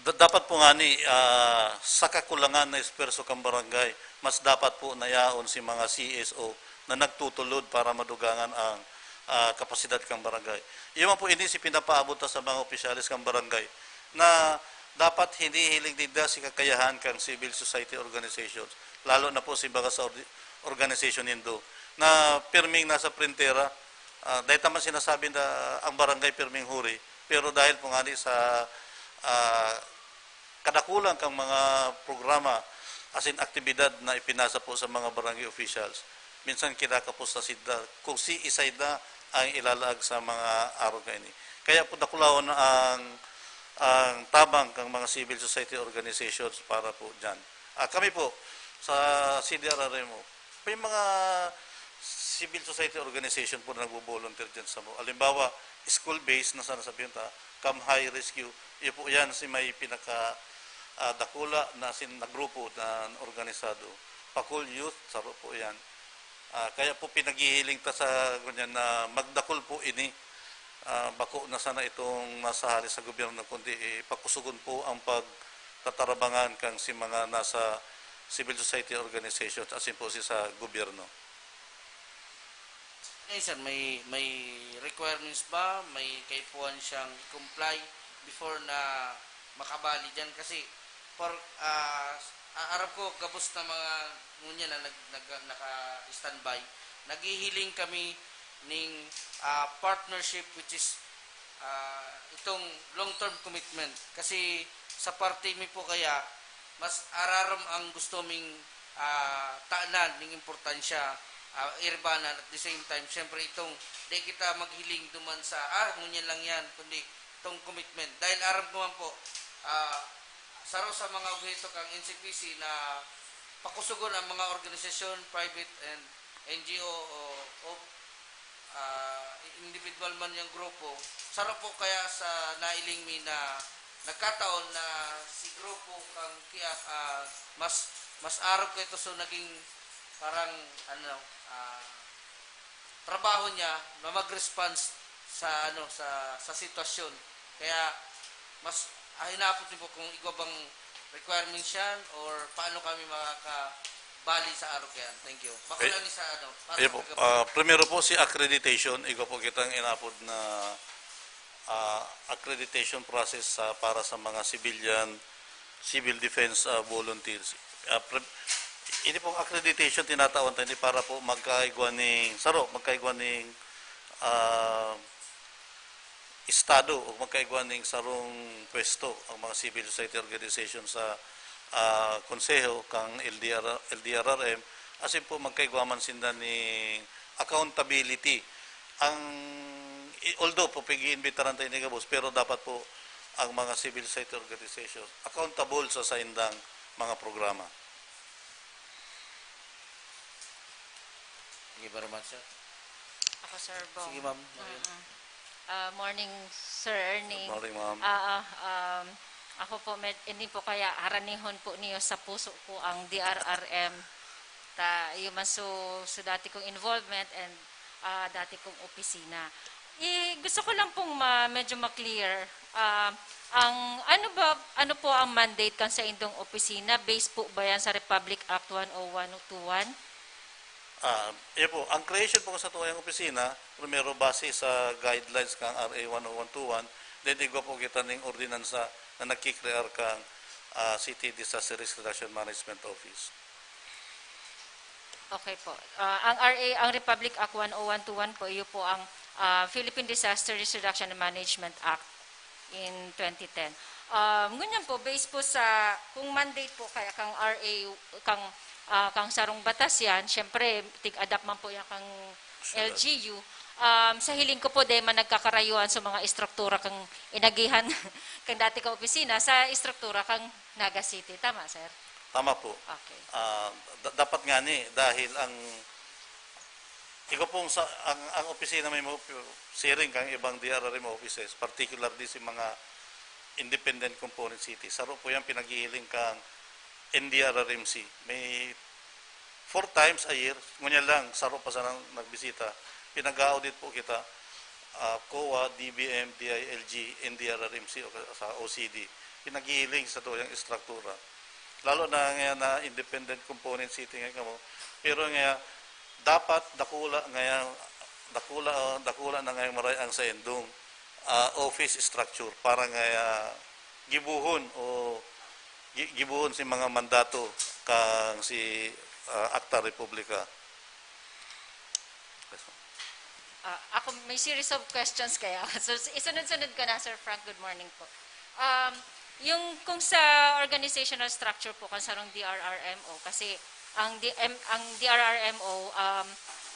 da-, dapat po nga ni, ah, sa kakulangan na esfuerso kang barangay, mas dapat po na yaon si mga C S O na nagtutulod para madugangan ang, ah, kapasidad kang barangay. Iyo man po ini si pinapaabot ta sa mga opisyales kang barangay na dapat hinihiling ninda si kakayahan kang civil society organizations, lalo na po si mga sa ordi-, organization nindo na pirming nasa printera, ah, dahil taman sinasabi na ang barangay pirming huri, Pero dahil po ngani sa, ah, kadakulan kang mga programa, as in aktibidad na ipinasa po sa mga barangay officials, minsan kinakapos na sinda kung si isay na ang ilalaag sa mga arog na ini. Kaya po dakulahon na ang, ang tabang kang mga civil society organizations para po diyan. Ah, kami po sa C D R R M O, may mga civil society organization po na nagbo-volunteer diyan sa mo. Halimbawa, school-based na sana sabihin ta, Kamhay Rescue, iyo po yan si may pinaka, ah, dakula na sin-, na grupo na organisado. Pakul Youth, saro po yan. Ah, kaya po pinaghihiling ta sa ganyan na magdakul po ini. Ah, bako na sana itong masahali sa gobyerno, kundi, eh, pakusugon po ang pagtatarabangan kang si mga nasa civil society organizations, asin po si sa gobyerno. Eh, sir, may, may requirements ba? May kaipuhan siyang i-comply before na makabali dyan? Kasi, for, ah, a- aram ko, gabos na mga ngunyan na nag, nag, naka-standby. Naghihiling kami ning ah, partnership, which is ah, itong long-term commitment. Kasi sa parte mi po kaya, mas araram ang gusto ming ah, tanan ning importansya, ah, iribanan. At the same time, syempre itong di kita maghiling duman sa, ah, ngunyan lang yan, kundi itong commitment. Dahil aram ko man po, ah, saro sa mga obheto kang N C P C na pakusugon ang mga organisasyon, private and N G O o, o ah, individual man yung grupo. Saro po kaya sa nailing mi na nagkataon na si grupo kang Kiak ah, mas mas arog ko ito, so naging parang ano ah, trabaho niya na mag-response sa ano sa sa sitwasyon. Kaya mas ah, hinapot niyo po kung igwa bang requirements yan or paano kami makakabali sa arog yan. Thank you. Bako Eh, lang sa ano, para Iyo sa po, pagkabali. ah, primero po si accreditation, igwa po kitang inapod na ah, accreditation process sa para sa mga civilian, civil defense ah, volunteers. Ah, pre- ini pong accreditation tinatawan ta ini para po magkaigwa ning saro, magkaigwa ning ah, estado o magkaigwa ning sarong pwesto ang mga civil society organization sa ah, konseho kang L D R, L D R R M, asin po magkaigwa man sinda ning accountability. Ang i- although po pag-iimbitaran tayo ni gabos, pero dapat po ang mga civil society organization accountable sa saindang mga programa. Thank you very much, sir. Ako, Sir Bong. Sige, ma'am. Marian. Mm-mm. Ah, morning, Sir Ernie. Morning, ma'am. Ah, ah, um, ako po, med, hindi po kaya haranihon po niyo sa puso ko ang D R R M. Ta, iyo man so, so dati kong involvement and ah, dati kong opisina. I, gusto ko lang pong ma, medyo ma-clear. Ah, ang ano ba ano po ang mandate kan sa indong opisina? Base po ba yan sa Republic Act one oh one two one? Ah, iyo po, ang creation po sa tuyang opisina, primero base sa guidelines ng R A one oh one two one, then igwa po kita ning ordinansa na nagkikrear kang ah, City Disaster Risk Reduction Management Office. Okay po. Ah, ang R A, ang Republic Act one oh one two one po, iyo po ang ah, Philippine Disaster Risk Reduction and Management Act in twenty ten. Um, ngunyan po, based po sa, kung mandate po kaya kang R A, kang, ah, kang sarong batas yan, syempre, tig-adapt man po yan kang L G U. Um, sa hiling ko po, di man nagkakarayuan sa mga estruktura kang inagihan kang dati ka opisina sa estruktura kang Naga City. Tama, sir? Tama po. Okay. Ah, da- dapat nga ni, dahil ang ikaw pong sa ang, ang opisina may mo siring kang ibang D R R M offices, particularly si mga independent component city. Saro po yan pinaghihiling kang N D R R M C. May four times a year, ngunyan lang, saro pa sanang nagbisita, pinag-audit po kita, ah, COA, D B M, D I L G, N D R R M C o sa O C D. Pinaghihiling sa tuyang estruktura. Lalo na nga na independent component city nga kamo. Pero nga, dapat dakula nga yan, dakula, dakula na nga yung maray ang sa indong ah, office structure para nga ah, gibuhon o gi- gibuhon si mga mandato kang si ah, Akta Republika. Ah, ako, may series of questions kaya. So, isunod-sunod ko na, Sir Frank. Good morning po. Um, yung kung sa organizational structure po, kung sarong D R R M O, kasi ang, D M, ang D R R M O, um,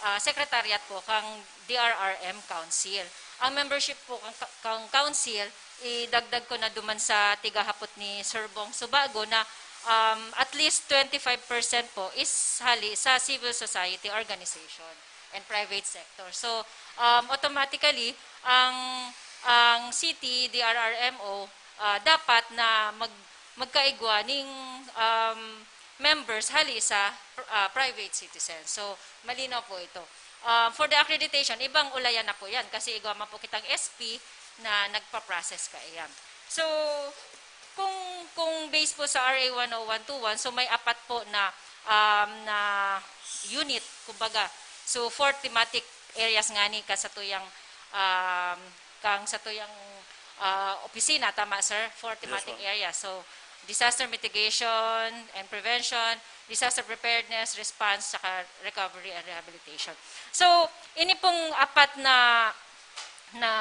ah, secretariat po kang D R R M Council. Ang membership po kang, kang Council, idagdag ko na duman sa tigahapot ni Sir Bong Subago na, um, at least twenty-five percent po is hali sa civil society organization and private sector. So, um, automatically, ang, ang city, D R R M O, ah, dapat na mag-, magkaigwa ning, um, members hali sa, ah, private citizens. So, malinaw po ito. Um, for the accreditation, ibang ulayan na po yan kasi igwa man po kitang S P na nagpa-process kaiyan. So, kung, kung based po sa R A one oh one two one, so may apat po na, um, na unit, kumbaga. So, four thematic areas ngani kan satuyang, um, kan satuyang, ah, opisina, tama, sir? Four Yes, thematic ma'am. areas. So, disaster mitigation and prevention, disaster preparedness, response, saka recovery and rehabilitation. So, ini pong apat na, na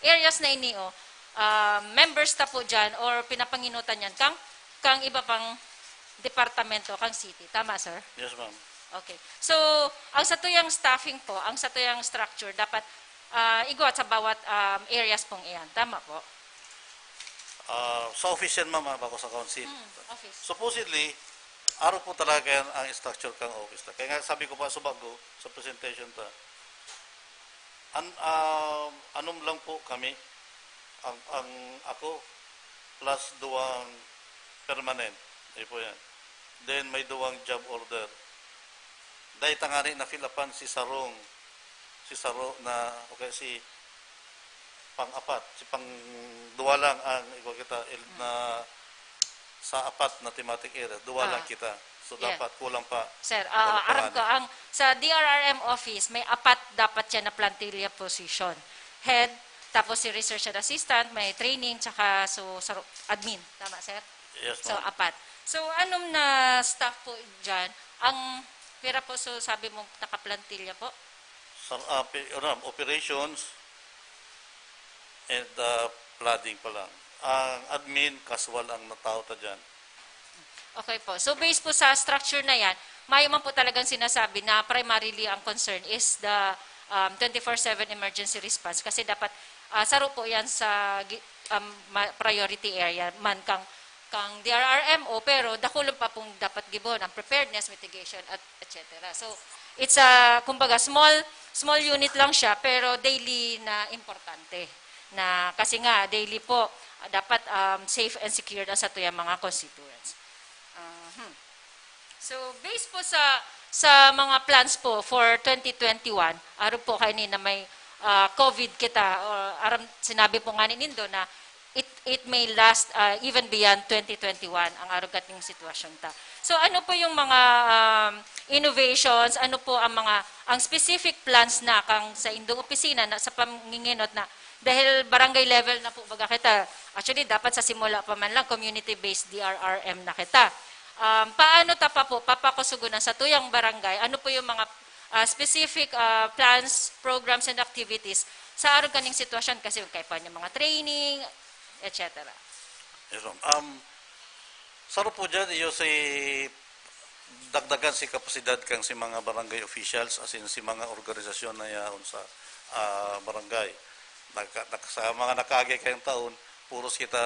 areas na ini, oh, ah, members ta po dyan or pinapanginutan yan kang, kang iba pang departamento, kang city. Tama, sir? Yes, ma'am. Okay. So, ang satuyang staffing po, ang satuyang structure, dapat, ah, igwa sa bawat, um, areas pong iyan. Tama po? Ah, sa office yan, ma'am, ah, bako sa council. Mm, office. Supposedly, aro po talaga yan ang structure kang office ta. Kaya nga, sabi ko pa, subago, sa presentation ta, an-, ah, anom lang po kami, ang, ang ako, plus duwang permanent. Ayun po yan. Then, may duwang job order. Dahil tangani na fill upan si Sarong, si Saro na, o kaya si pang-apat, si pang-duwa lang ang igwa kita, el-, na sa apat na thematic area, duwa lang Ah. kita. So, Yeah. dapat kulang pa. Sir, ah, Kulang pa aram nga ko, na. ang, sa D R R M office, may apat dapat siya na plantilla position. Head, tapos si research and assistant, may training, tsaka so, sa ro-, admin. Tama, sir? Yes, So, ma'am. apat. So, anong na staff po dyan? Ang pira po, so, sabi mo, nakaplantilla po? Sa, ah, pi-, ano, operations and, ah, flooding pa lang. Ang admin, casual ang natao ta dyan. Okay po. So, based po sa structure na yan, mayo man po talagang sinasabi na primarily ang concern is the, um, twenty-four seven emergency response kasi dapat, ah, saro po yan sa gi-, um, ma-, priority area man kang, kang D R R M O, pero dakulon pa pong dapat gibon ang preparedness, mitigation, at et cetera. So, it's a, kumbaga, small, small unit lang siya, pero daily na importante. Na, kasi nga, daily po, dapat, um, safe and secured ang satuyang mga constituents. Ah, hmm. So, based po sa, sa mga plans po for twenty twenty-one, arog po kaini na may, ah, COVID kita, or aram, sinabi po nga ni Nindo na it, it may last, ah, even beyond twenty twenty-one ang arog kaning sitwasyon ta. So, ano po yung mga, um, innovations, ano po ang mga, ang specific plans na kang sa indong opisina na sa pangingenot na dahil barangay level na po baga kita, actually, dapat sa simula pa man lang, community-based D R R M na kita. Um, paano ta pa po papakusugon ang satuyang barangay? Ano po yung mga, ah, specific, ah, plans, programs, and activities sa arog kaning sitwasyon? Kasi kaipuhan yung mga training, et cetera. Yes, ma'am. Um, saro po dyan, iyo si dagdagan si kapasidad kang si mga barangay officials, as in si mga organisasyon na yaon sa, ah, barangay. Nagka-, nak-, sa mga nakaagi kayong taon, puros kita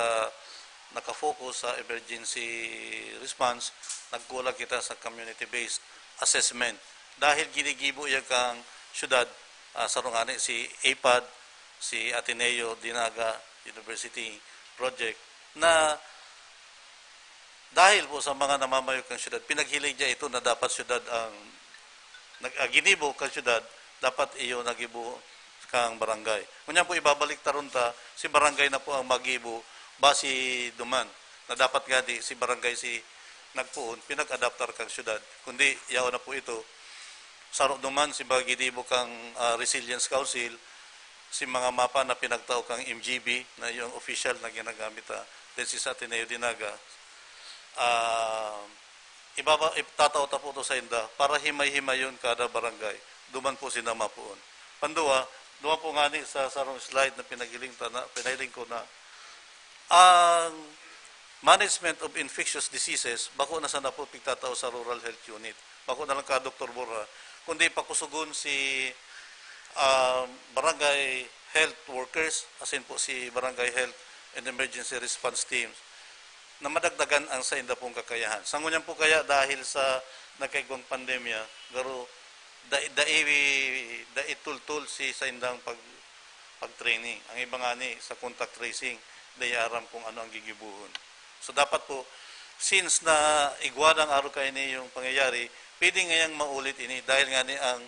nakafocus sa emergency response, nagkulang kita sa community-based assessment. Dahil ginigibo yan kang syudad, ah, sarong ani si APAD, si Ateneo, Dinaga, University Project, na dahil po sa mga namamayog kang syudad, pinaghiling niya ito na dapat syudad ang nag-, ah, ginibo kang syudad, dapat iyo nagibo kang barangay. Ngunyan po, ibabalik ta ron ta, si barangay na po ang magibo, basi duman, na dapat nga di si barangay si nagpoon, pinag-adaptar kang syudad. Kundi, yaon na po ito, saro duman si mga ginibo kang, ah, Resilience Council, si mga mapa na pinagtao kang M G B, na yung official na ginagamit, ah, then si sa Ateneo Dinaga, ah, ibaba-, itatao ta po to sa inda para himay-himayon kada barangay. Duman po sinda mapoon. Pandua, duwa po ngani sa sarong slide na pinaghiling ta na, pinahiling ko na ang management of infectious diseases, bako na sana po pigtatao sa rural health unit. Bako na lang ka, Doktor Borja, kundi pakusugon si, ah, barangay health workers, asin po si barangay health and emergency response teams na madagdagan ang sainda pong kakayahan. Sa ngunyan po kaya, dahil sa nagkaigwang pandemya, garo, dai, dai, dai tultol si saindang pag, pag-training. Ang iba ngani sa contact tracing, dai aram kung ano ang gigibuhon. So, dapat po, since na igwa ang arog kaini yung pangyayari, pwede ngayang maulit ini dahil ngani ang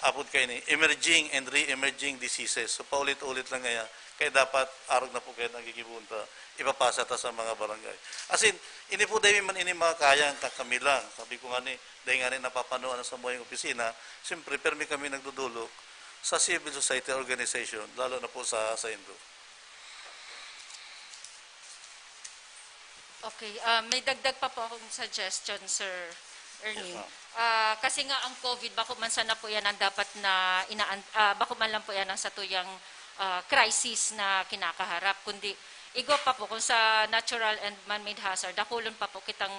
apod kaini, emerging and re-emerging diseases. So, paulit-ulit lang ngaya. Kaya dapat arog na po kayo nagigibuhon ta, ipapasa ta sa mga barangay. As in, ini po dahil man ini mga kayang kakami lang. Sabi ko ngani, dahil ngani napapanoan sa mga opisina, siyempre, permi kami nagdudulok sa civil society organization, lalo na po sa, sa Indo. Okay, ah, may dagdag pa po akong suggestion, Sir Ernie. Yes, ma'am. Ah, kasi nga ang COVID, bako man sana po yan ang dapat na inaan, ah, bako man lang po yan ang satuyang ah, crisis na kinakaharap, kundi igwa pa po kung sa natural and man-made hazard, dakulon pa po kitang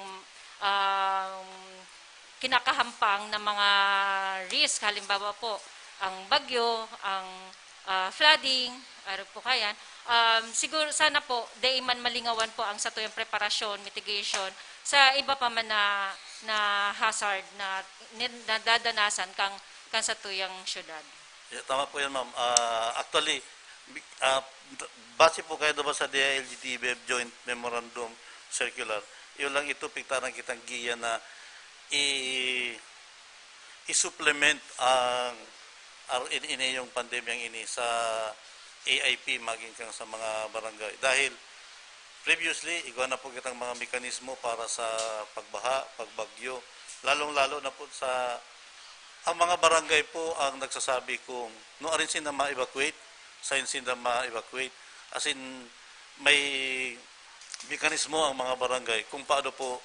um, kinakahampang na mga risk. Halimbawa po, ang bagyo, ang ah, flooding, arog po kayan. Um, siguro sana po, dai man malingawan po ang satuyang preparasyon, mitigation, sa iba pa man na, na hazard na nin- nadadanasan kang, kang satuyang syudad. Yeah, tama po yan, ma'am. Ah, actually, bi- ah, base po kayo naman sa D I L G T B F Joint Memorandum Circular, yun lang ito, pigtaran kitang giya na i- i-supplement ang ar-, in, ini yung pandemyang ini sa A I P maging kang sa mga barangay. Dahil previously, igwa na po kitang mga mekanismo para sa pagbaha, pagbagyo, lalong-lalo na po sa, ang mga barangay po ang nagsasabi kung no arin sinda ma-evacuate, sain sinda ma-evacuate. As in, may mekanismo ang mga barangay kung paano po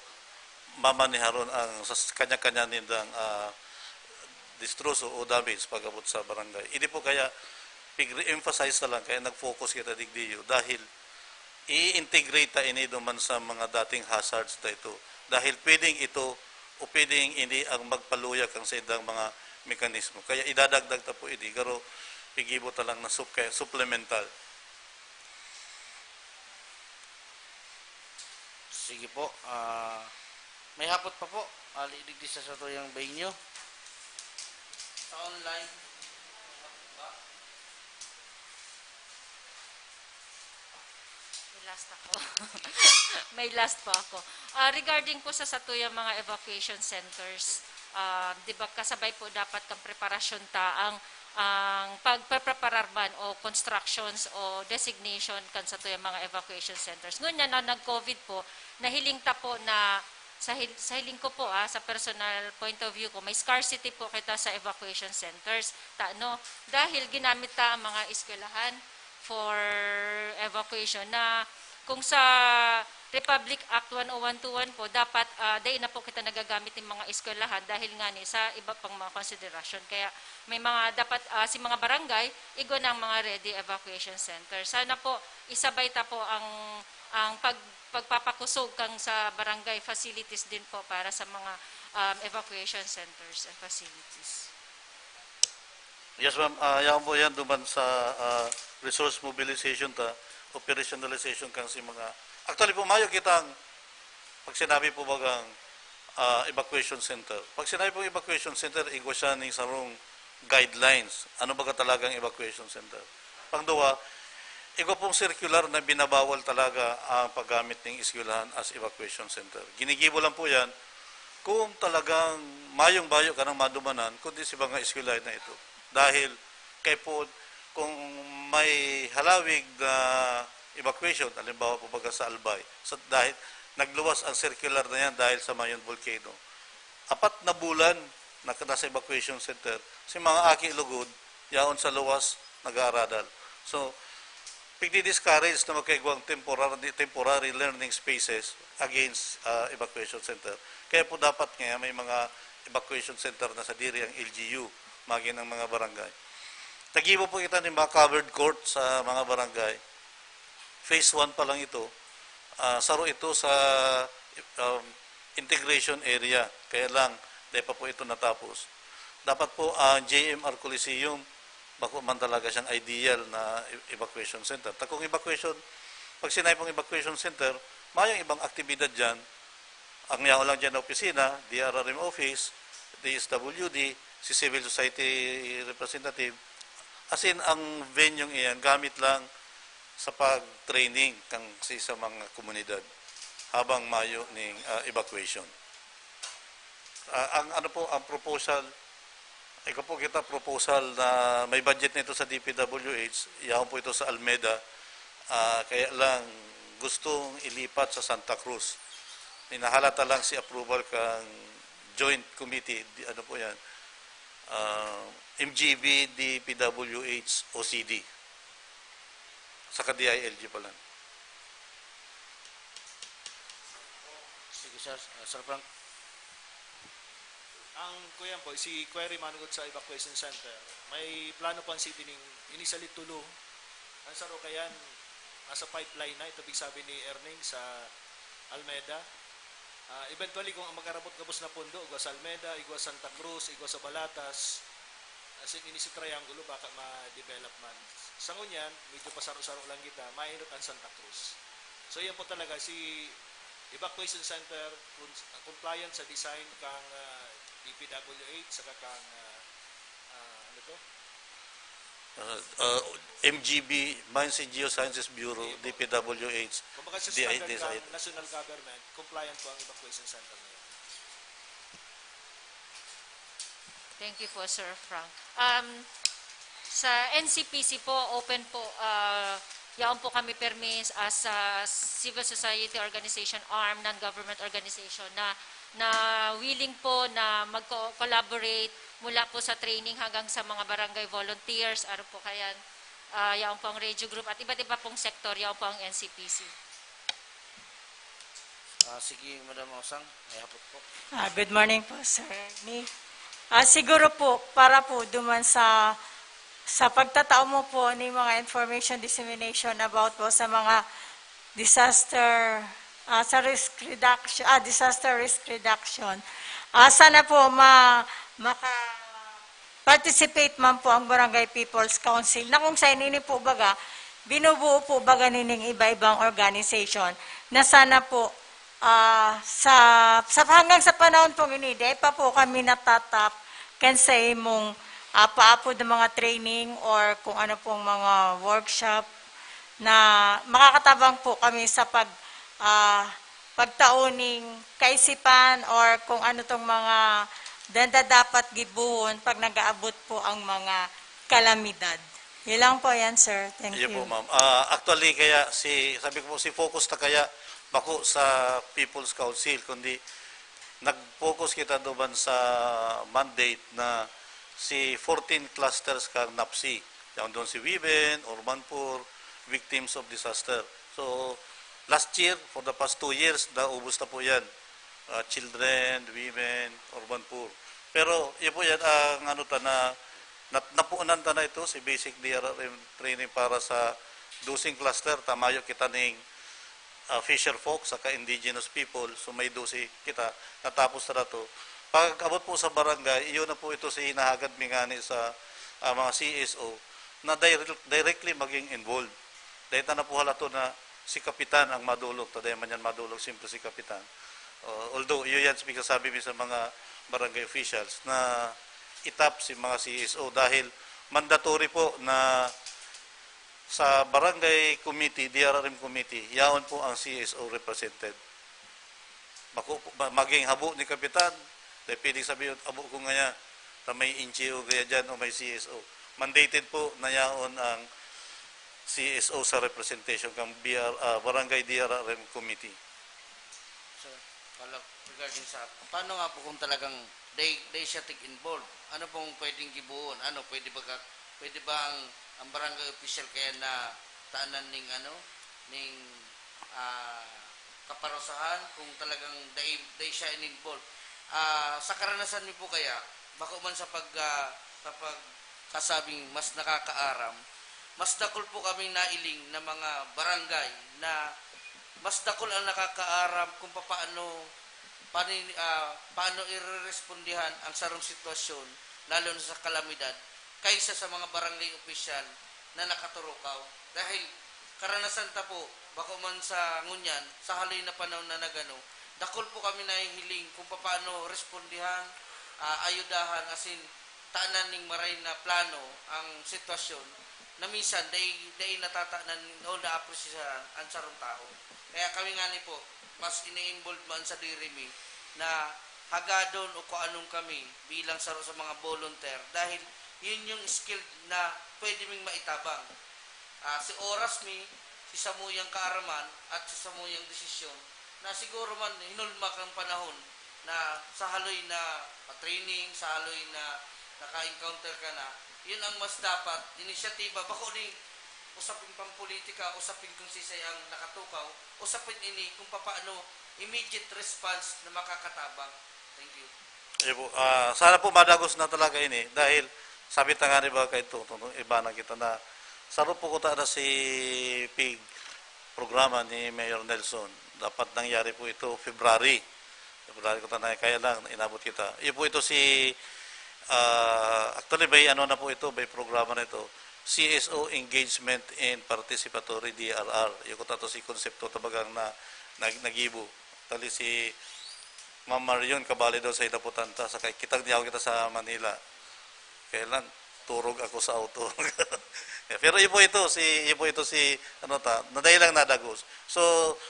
mamaneharon ang sa kanya-kanya nindang ah, distroso o damage pag-abot sa barangay. Hindi po kaya pig-re-emphasize na lang kaya nag-focus kita digdiyo dahil i-integrate ta ini duman sa mga dating hazards na ito. Dahil pwedeng ito o pwedeng ini ang magpaluya kang sa idang mga mekanismo. Kaya idadagdag ta po ini, garo pigibo ta lang na sup-, supplemental. Sige po. Ah, may hapot pa po. Ali digdi sa satuyang venue. Sa online. May hapot ba? May last ako. May last po ako. Ah, regarding po sa satuyang mga evacuation centers, ah, di ba kasabay po dapat kang preparasyon ta ang ang pagpreparar man o constructions o designation kan satuyang mga evacuation centers. Ngunyan na nag-COVID po, nahiling ta po na sa, hil- sa hiling ko po, ah, sa personal point of view ko, may scarcity po kita sa evacuation centers. Ta, no? Dahil ginamit ta ang mga eskwelahan for evacuation na kung sa Republic Act one oh one two one po, dapat ah, dai na po kita nagagamit ng mga eskwelahan dahil nga ni sa iba pang mga konsiderasyon. Kaya may mga dapat ah, si mga barangay, igwa na ang mga ready evacuation center. Sana po isabay ta po ang ang pag pagpapakusog kang sa barangay facilities din po para sa mga um, evacuation centers and facilities. Yes, ma'am. Ah, yan po yan duman sa ah, resource mobilization ta, operationalization kang si mga... Actually po, mayo kitang pag sinabi po bagang ah, evacuation center. Pag sinabi po evacuation center, igwa siya ning sarong guidelines. Ano baga talagang evacuation center? Pangduwa, igwa pong circular na binabawal talaga ang paggamit ng eskwelahan as evacuation center. Ginigibo lang po yan kung talagang mayong bayo ka nang madumanan, kundi si mga eskwelahan na ito. Dahil kay po, kung may halawig na evacuation, halimbawa po baga sa Albay, sa, dahil nagluwas ang circular na yan dahil sa Mayon Volcano. Apat na bulan na nasa evacuation center, si mga aki lugod, yaon sa luwas, nag-aaradal. So, pigdi-discourage na magkaigwang temporary, temporary learning spaces against ah, evacuation center. Kaya po dapat nga may mga evacuation center na sa diri ang L G U, magin ang mga barangay. Naggibo po kita ng mga covered court sa mga barangay. Phase one pa lang ito. Ah, saro ito sa, um, integration area. Kaya lang, di pa po ito natapos. Dapat po ang J M R Coliseum, bako man talaga siyang ideal na e-, evacuation center. Takong evacuation, pag sinabi pong evacuation center, mayong ibang aktibidad dyan. Ang yaon lang dyan na opisina, D R R M office, D S W D, si civil society representative, as in, ang venue iyan gamit lang sa pag-training kang sa, sa mga komunidad habang mayo ning, ah, evacuation. Ah, ang ano po, ang proposal, ikaw po kita proposal na may budget nito sa D P W H, yaon po ito sa Almeda. Ah, kaya lang gustong ilipat sa Santa Cruz. Hinahalata lang si approval kang joint committee, di, ano po yan, ah, M G B, D P W H, O C D. Saka D I L G pala. Sige, sir. Ah, Sir Frank. Ang kuyan po, si query manugod sa evacuation center. May plano po ang city ning initially tulo. Ang saro kayan, nasa pipeline na, ito big sabi ni Erning sa Almeda. Ah, eventually, kung ang magkarabot gabos na pundo, igwa sa Almeda, igwa sa Santa Cruz, igwa sa Balatas, as in, ini si Triangulo, baka ma-develop man. Sa ngunyan, medyo pasaro-saro lang kita, mainot ang Santa Cruz. So, yan po talaga, si evacuation center, kun-, compliant sa design kang, ah, D P W H, saka kang, ah, ah, ano to? Uh, uh, M G B, Mines and Geosciences Bureau, Sige po. D P W H, Kumbaga sa D I, standard D S I. Ng national government, compliant po ang evacuation center na yan. Thank you po, Sir Frank. Um, sa N C P C po, open po, ah, yaon po kami permi as a civil society organization arm, non-government organization na, na willing po na mag-collaborate mula po sa training hanggang sa mga barangay volunteers, ano po kayan, ah, yaon po ang radio group at iba't iba pong sektor, yaon po ang N C P C. Ah, sige, Madam Osang, may hapot po. Ah, good morning po, Sir Ernie. Ah, siguro po, para po duman sa, sa pagtatao mo po ni mga information dissemination about po sa mga disaster, ah, sa risk reduction, ah, disaster risk reduction. Ah, sana po ma-, maka-, participate man po ang Barangay People's Council, na kung sa ini po baga, binubuo po baga nining iba-ibang organization na sana po, ah, sa, sa, hanggang sa panahon pong ini, dai pa po kami natatap kan sa imong, ah, paapod ng mga training or kung ano pong mga workshop na makakatabang po kami sa pag, ah, pagtao ning kaisipan or kung ano tong mga danda dapat gibohon pag nag-aabot po ang mga kalamidad. Yun lang po yan, sir. Thank Iyo you. Po, ma'am. Ah, actually, kaya si, sabi ko po, si focus ta kaya bako sa People's Council, kundi nag-focus kita duman sa mandate na si fourteen clusters kang NAPSI. Yan doon si women, urban poor, victims of disaster. So, last year, for the past two years, naubos na po yan. Ah, children, women, urban poor. Pero, yun po yan, ang ano ta na, nat-, napunan ta na ito, si basic D R R M training para sa dosing cluster, tamayo kita ning, ah, fisher folk, saka indigenous people, so may dose kita, natapos na to. Pag abot po sa barangay, iyon na po ito si hinahagad mi ngani sa, ah, mga C S O na dire-, directly maging involved. Dahil ta na po halato na si Kapitan ang madulog, ta dahil man yan madulog, siyempre si Kapitan. Uh, although, iyo yan, pinagsasabi mi sa mga barangay officials na itap si mga C S O dahil mandatory po na sa barangay committee, D R R M committee, yaon po ang C S O represented. Bako po, ma-, maging habo ni Kapitan, dahil pwedeng sabihin, "Habo ko ngaya, ta may N G O kaya dyan o may C S O." Mandated po na yaon ang C S O sa representation kang B R, ah, Barangay D R R M Committee. Sir, follow up regarding sa, paano nga po kung talagang they, they siya take involved? Ano pong pwedeng gibohon? Ano, pwede ba ka, pwede ba ang, ang barangay official kaya na tanan ning ano, ning, ah, kaparusahan kung talagang they, they siya in-involved? Ah, sa karanasan niyo po kaya, bako man sa pag, ah, sa pag kasabing mas nakakaaram, mas dakul po kaming nailing na mga barangay na mas dakul ang nakakaaram kung papaano panin-, ah, paano irerespondihan ang sarong sitwasyon, lalo na sa kalamidad, kaysa sa mga barangay opisyal na nakaturukaw. Dahil karanasan ta po, bako man sa ngunyan, sa haloy na panahon na nagano, dakul po kami nahihiling kung papaano respondihan, ah, ayudahan, asin tanan ning maray na plano ang sitwasyon na minsan dai, dai natatanan o naapresyahan ang sarong tawo. Kaya kami ngani po, mas ini-involve man sadiri mi na hagadon o kuanon kami bilang saro sa mga volunteer dahil yun yung skill na pwede ming maitabang. Ah, si oras mi, si samuyang kaaraman at si samuyang desisyon na siguro man hinulma kang panahon na sa haloy na pa-training, sa haloy na naka-encounter ka na, yun ang mas dapat, inisyatiba, bako ni usapin pang politika, usapin kung sisay ang nakatukaw, usapin ini kung papaano immediate response na makakatabang. Thank you. Iyo po, ah, sana po madagos na talaga ini dahil sabi ta nga ni ba kay Totong, iba na kita na saro po kuta na si pig programa ni Mayor Nelson. Dapat nangyari po ito February. February kuta na, kaya lang inabot kita. Iyo po ito si, ah, actually may ano na po ito, may programa na ito. C S O Engagement and Participatory D R R. Iyo kuta to si konsepto tabagang na nag-, nagibo. Actually si Ma'am Marion, kabali daw sa inaputan ta, sa kay-, kitang niyaw kita sa Manila. Kailan? Turog ako sa auto. Pero ibo ito, si, ibo ito si, ano ta, naday lang nadagos. So,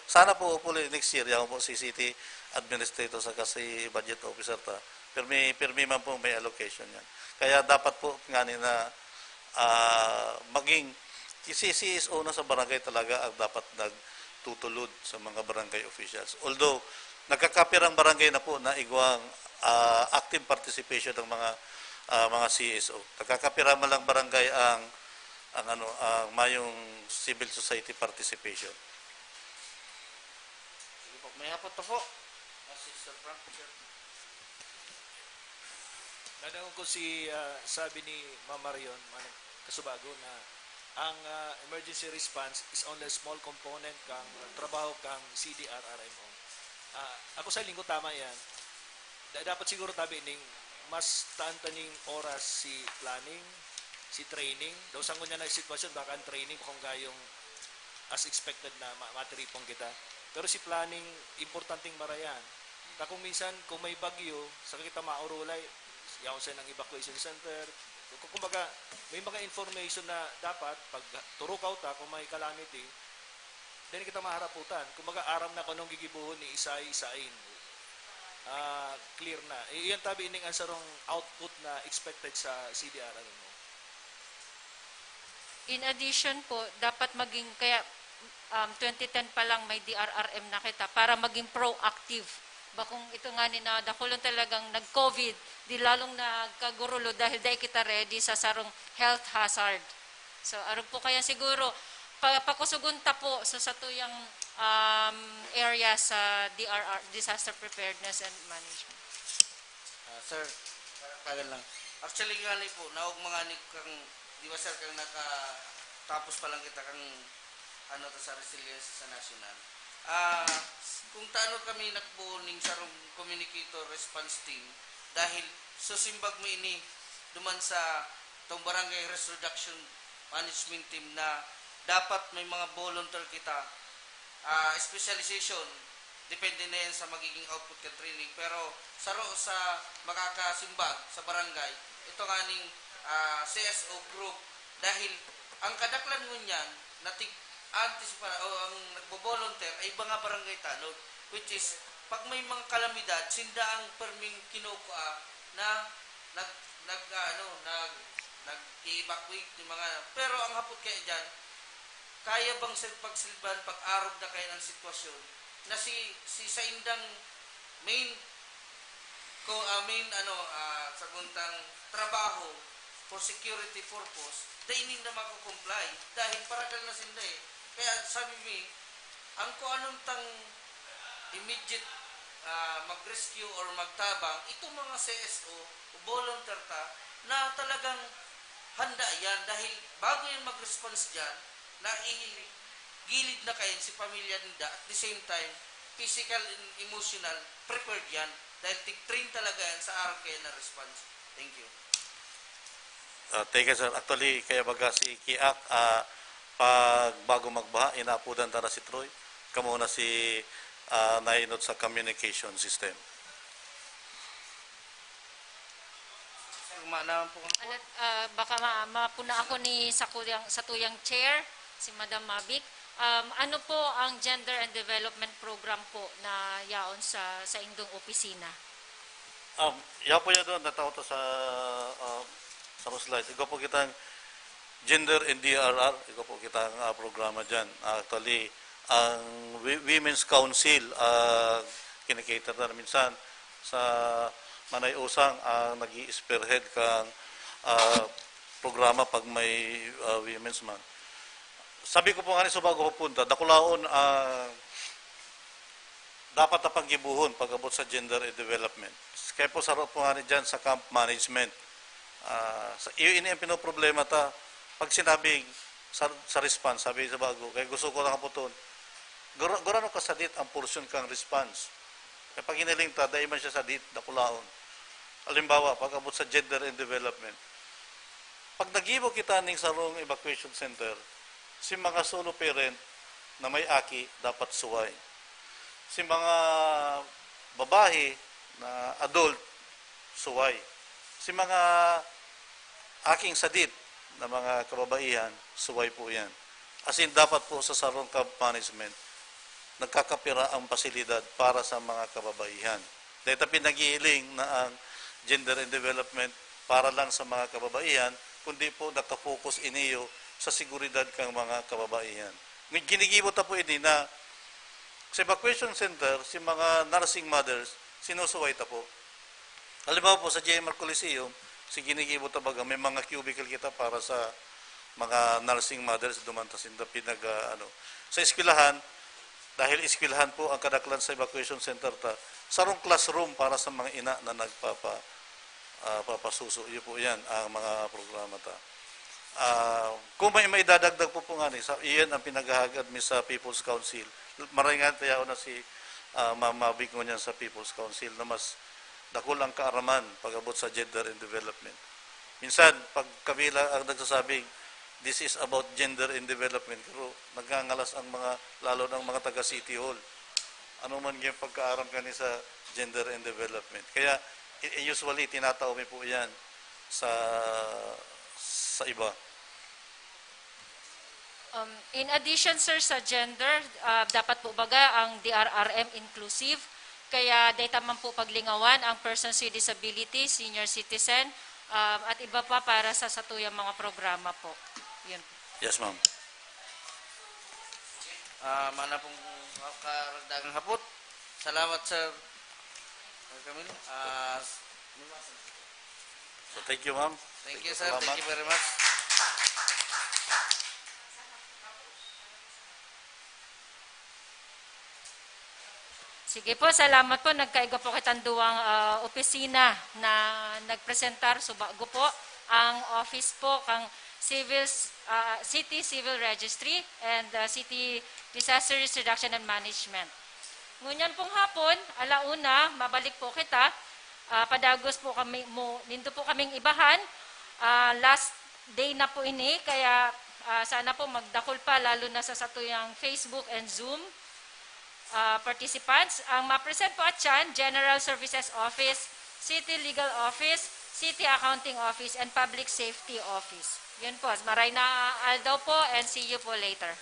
sana po, hopefully, next year, yaon po si city administrator saka si budget officer ta. Pirmi, pirmi man po may allocation yan. Kaya dapat po, ngani na, ah, maging, si C S O na sa barangay talaga ang dapat nagtutulod sa mga barangay officials. Although, nagkakapirang barangay na po na igwang, ah, active participation ng mga, ah, mga C S O. Nagkakapira man lang barangay ang, ang ano, ang mayong civil society participation. Sige po, may hapot pa po. Ah, si Sir Frank, sir. Nadangog ko si, ah, sabi ni Ma'am Marion, mga kasubago, na ang, ah, emergency response is only a small component kang trabaho kang C D R R M O. Ah, ako sa linggo, tama yan. Da-, dapat siguro tabi ning mas taan ta ning oras si planning, si training. Daw sa ngunyan na sitwasyon, baka ang training kung gayong as expected na ma-, matiripon kita. Pero si planning, importanteng marayan. Ta kung minsan, kung may bagyo, sa kita maurulay, yaon sa nang evacuation center. Ku-, kumbaga, may mga information na dapat, pag turukaw ta, kung may calamity, then kita maharaputan. Kumbaga, aram na kung anong gigibohon ni isay-isain. Ah, clear na. I-, iyan tabi ining ansarong output na expected sa C D R R M O. In addition po, dapat maging, kaya, um, twenty ten pa lang may D R R M na kita para maging proactive. Bakong ito nga ni na dakulon talagang nag-COVID, di lalong nagkagurulo dahil dai kita ready sa sarong health hazard. So, arog po kaya siguro, pa-, pakusugon ta po sa satuyang, um, area sa D R R, Disaster Preparedness and Management. Ah, sir, parang bagal lang. Actually, nga ni po, naog mga ni kang, di ba, sir, kang naka-, tapos pa lang kita kang, ano, to, sa resilience sa national. Ah, kung taano kami nagbuo ning sarong communicator response team, dahil susimbag mo ini duman sa tong barangay risk reduction management team na dapat may mga volunteer kita, ah, specialization, depende na yan sa magiging output kan training. Pero saro sa makakasimbag sa barangay, ito nga ning, ah, C S O group, dahil ang kadaklan ngunyan na tig-, antis pa, o ang nagbo-volunteer ay mga barangay tanod, which is, pag may mga kalamidad, sinda ang perming kinukua na nag-, nag-, ano, nag-, nag-i-evacuate yung mga, pero ang hapot kaya dyan, kaya bang sil-, pagsilban, pag-arog na kaya ng sitwasyon, na si, si saindang main ko, ah, main, ano, ah, saguntang trabaho for security purpose, dai ninda mako-comply dahil paragal na sinda eh. Kaya sabi mi, ang kung anong tang immediate, ah, mag-rescue or magtabang, itong mga C S O, volunteer ta, na talagang handa yan dahil bago yan mag-response dyan, naigilid na kayo si pamilya ninda, at the same time, physical and emotional, prepared yan dahil tig-train talaga yan sa araw kaya na response. Thank you. Uh, thank you, sir. Actually, kaya baga si Kiak, uh, pag bago magbaha, inaapodan ta na si Troy. Kamo na si uh, nainot sa communication system. Sir, ma naman po. Alat, ah, baka ma mapuna ako ni sa kuyang, sa tuyang chair, si Madam Mavic. Um, ano po ang Gender and Development Program po na yaon sa sa indong opisina? Um, ya po yan doon, nataw to sa uh, sa slide. Igo po kitang Gender and D R R, igo po kitang uh, programa dyan. Actually, ang Wi- Women's Council, uh, kinikater na minsan sa Manay Usang ang nag spearhead kang uh, programa pag may uh, Women's Month. Sabi ko po nga ni sa bago ko punta, dakulaon ang dapat na panggibuhon pag-abot sa gender and development. Kaya po saro po nga ni dyan sa camp management. Uh, sa, iyo ini ang pinoproblema ta. Pag sinabing sa, sa response, sabi sa bago, kaya gusto ko lang haputon, gura, gurano ka sadit ang portion kang response. Kaya pag hiniling ta, dahil man siya sadit, dakulaon. Halimbawa, pag-abot sa gender and development, pag nagibo kita ning sarong evacuation center, si mga solo parent na may aki dapat suway. Si mga babae na adult, suway. Si mga aking sadit na mga kababaihan, suway po yan. As in, dapat po sa sarong camp management, nagkakapira ang pasilidad para sa mga kababaihan. Dahil ta pinag-iiling na ang gender and development para lang sa mga kababaihan, kundi po nakapokus iniyo sa seguridad kang mga kababaihan. Ngunit ginigibo ta po ini na sa evacuation center, si mga nursing mothers, sinusuway ta po. Halimbawa po, sa G M R Coliseum, si ginigibo ta baga, may mga cubicle kita para sa mga nursing mothers, duman ta sinda pinag, ah, ano. Sa eskwelahan, dahil eskwelahan po ang kadaklan sa evacuation center ta, sarong classroom para sa mga ina na nagpapa, ah, papasuso. Iyo po yan, ang mga programa ta. Ah, kung may maidadagdag po po nga ni, sa, iyan ang pinaghahagad mi sa People's Council. Maray nga tayaw na si ah, ma, mabig ngunyan sa People's Council na mas dakul ang kaaraman pag-abot sa gender and development. Minsan, pag kabila ang nagsasabing, "This is about gender and development," pero nagngangalas ang mga, lalo ng mga taga City Hall. Ano man yung pagkaaram kani sa gender and development. Kaya, i- usually, tinatao mi po yan sa, sa iba. Um, in addition, sir, sa gender, ah, dapat po baga ang D R R M inclusive. Kaya data man po paglingawan ang persons with disability, senior citizen, um, at iba pa para sa satuyang mga programa po. Yun. Yes, ma'am. Ah, mana pong karagdagang hapot. Salamat, Sir Camille. Ah, So, thank you, ma'am. Thank you, sir. Thank you very much. Sige po, salamat po. Nagkaigwa po kitang duwang ah, opisina na nagpresentar. So, bago po ang office po kang Civil, ah, City Civil Registry and ah, City Disaster Risk Reduction and Management. Ngunyan pong hapon, alauna, mabalik po kita. Ah, padagos po kami mo, nindo po kaming ibahan. Ah, last day na po ini, kaya ah, sana po magdakul pa, lalo na sa satuyang Facebook and Zoom ah, participants. Ang ma-present po at yan, General Services Office, City Legal Office, City Accounting Office, and Public Safety Office. Yun po, maray na aldaw po and see you po later.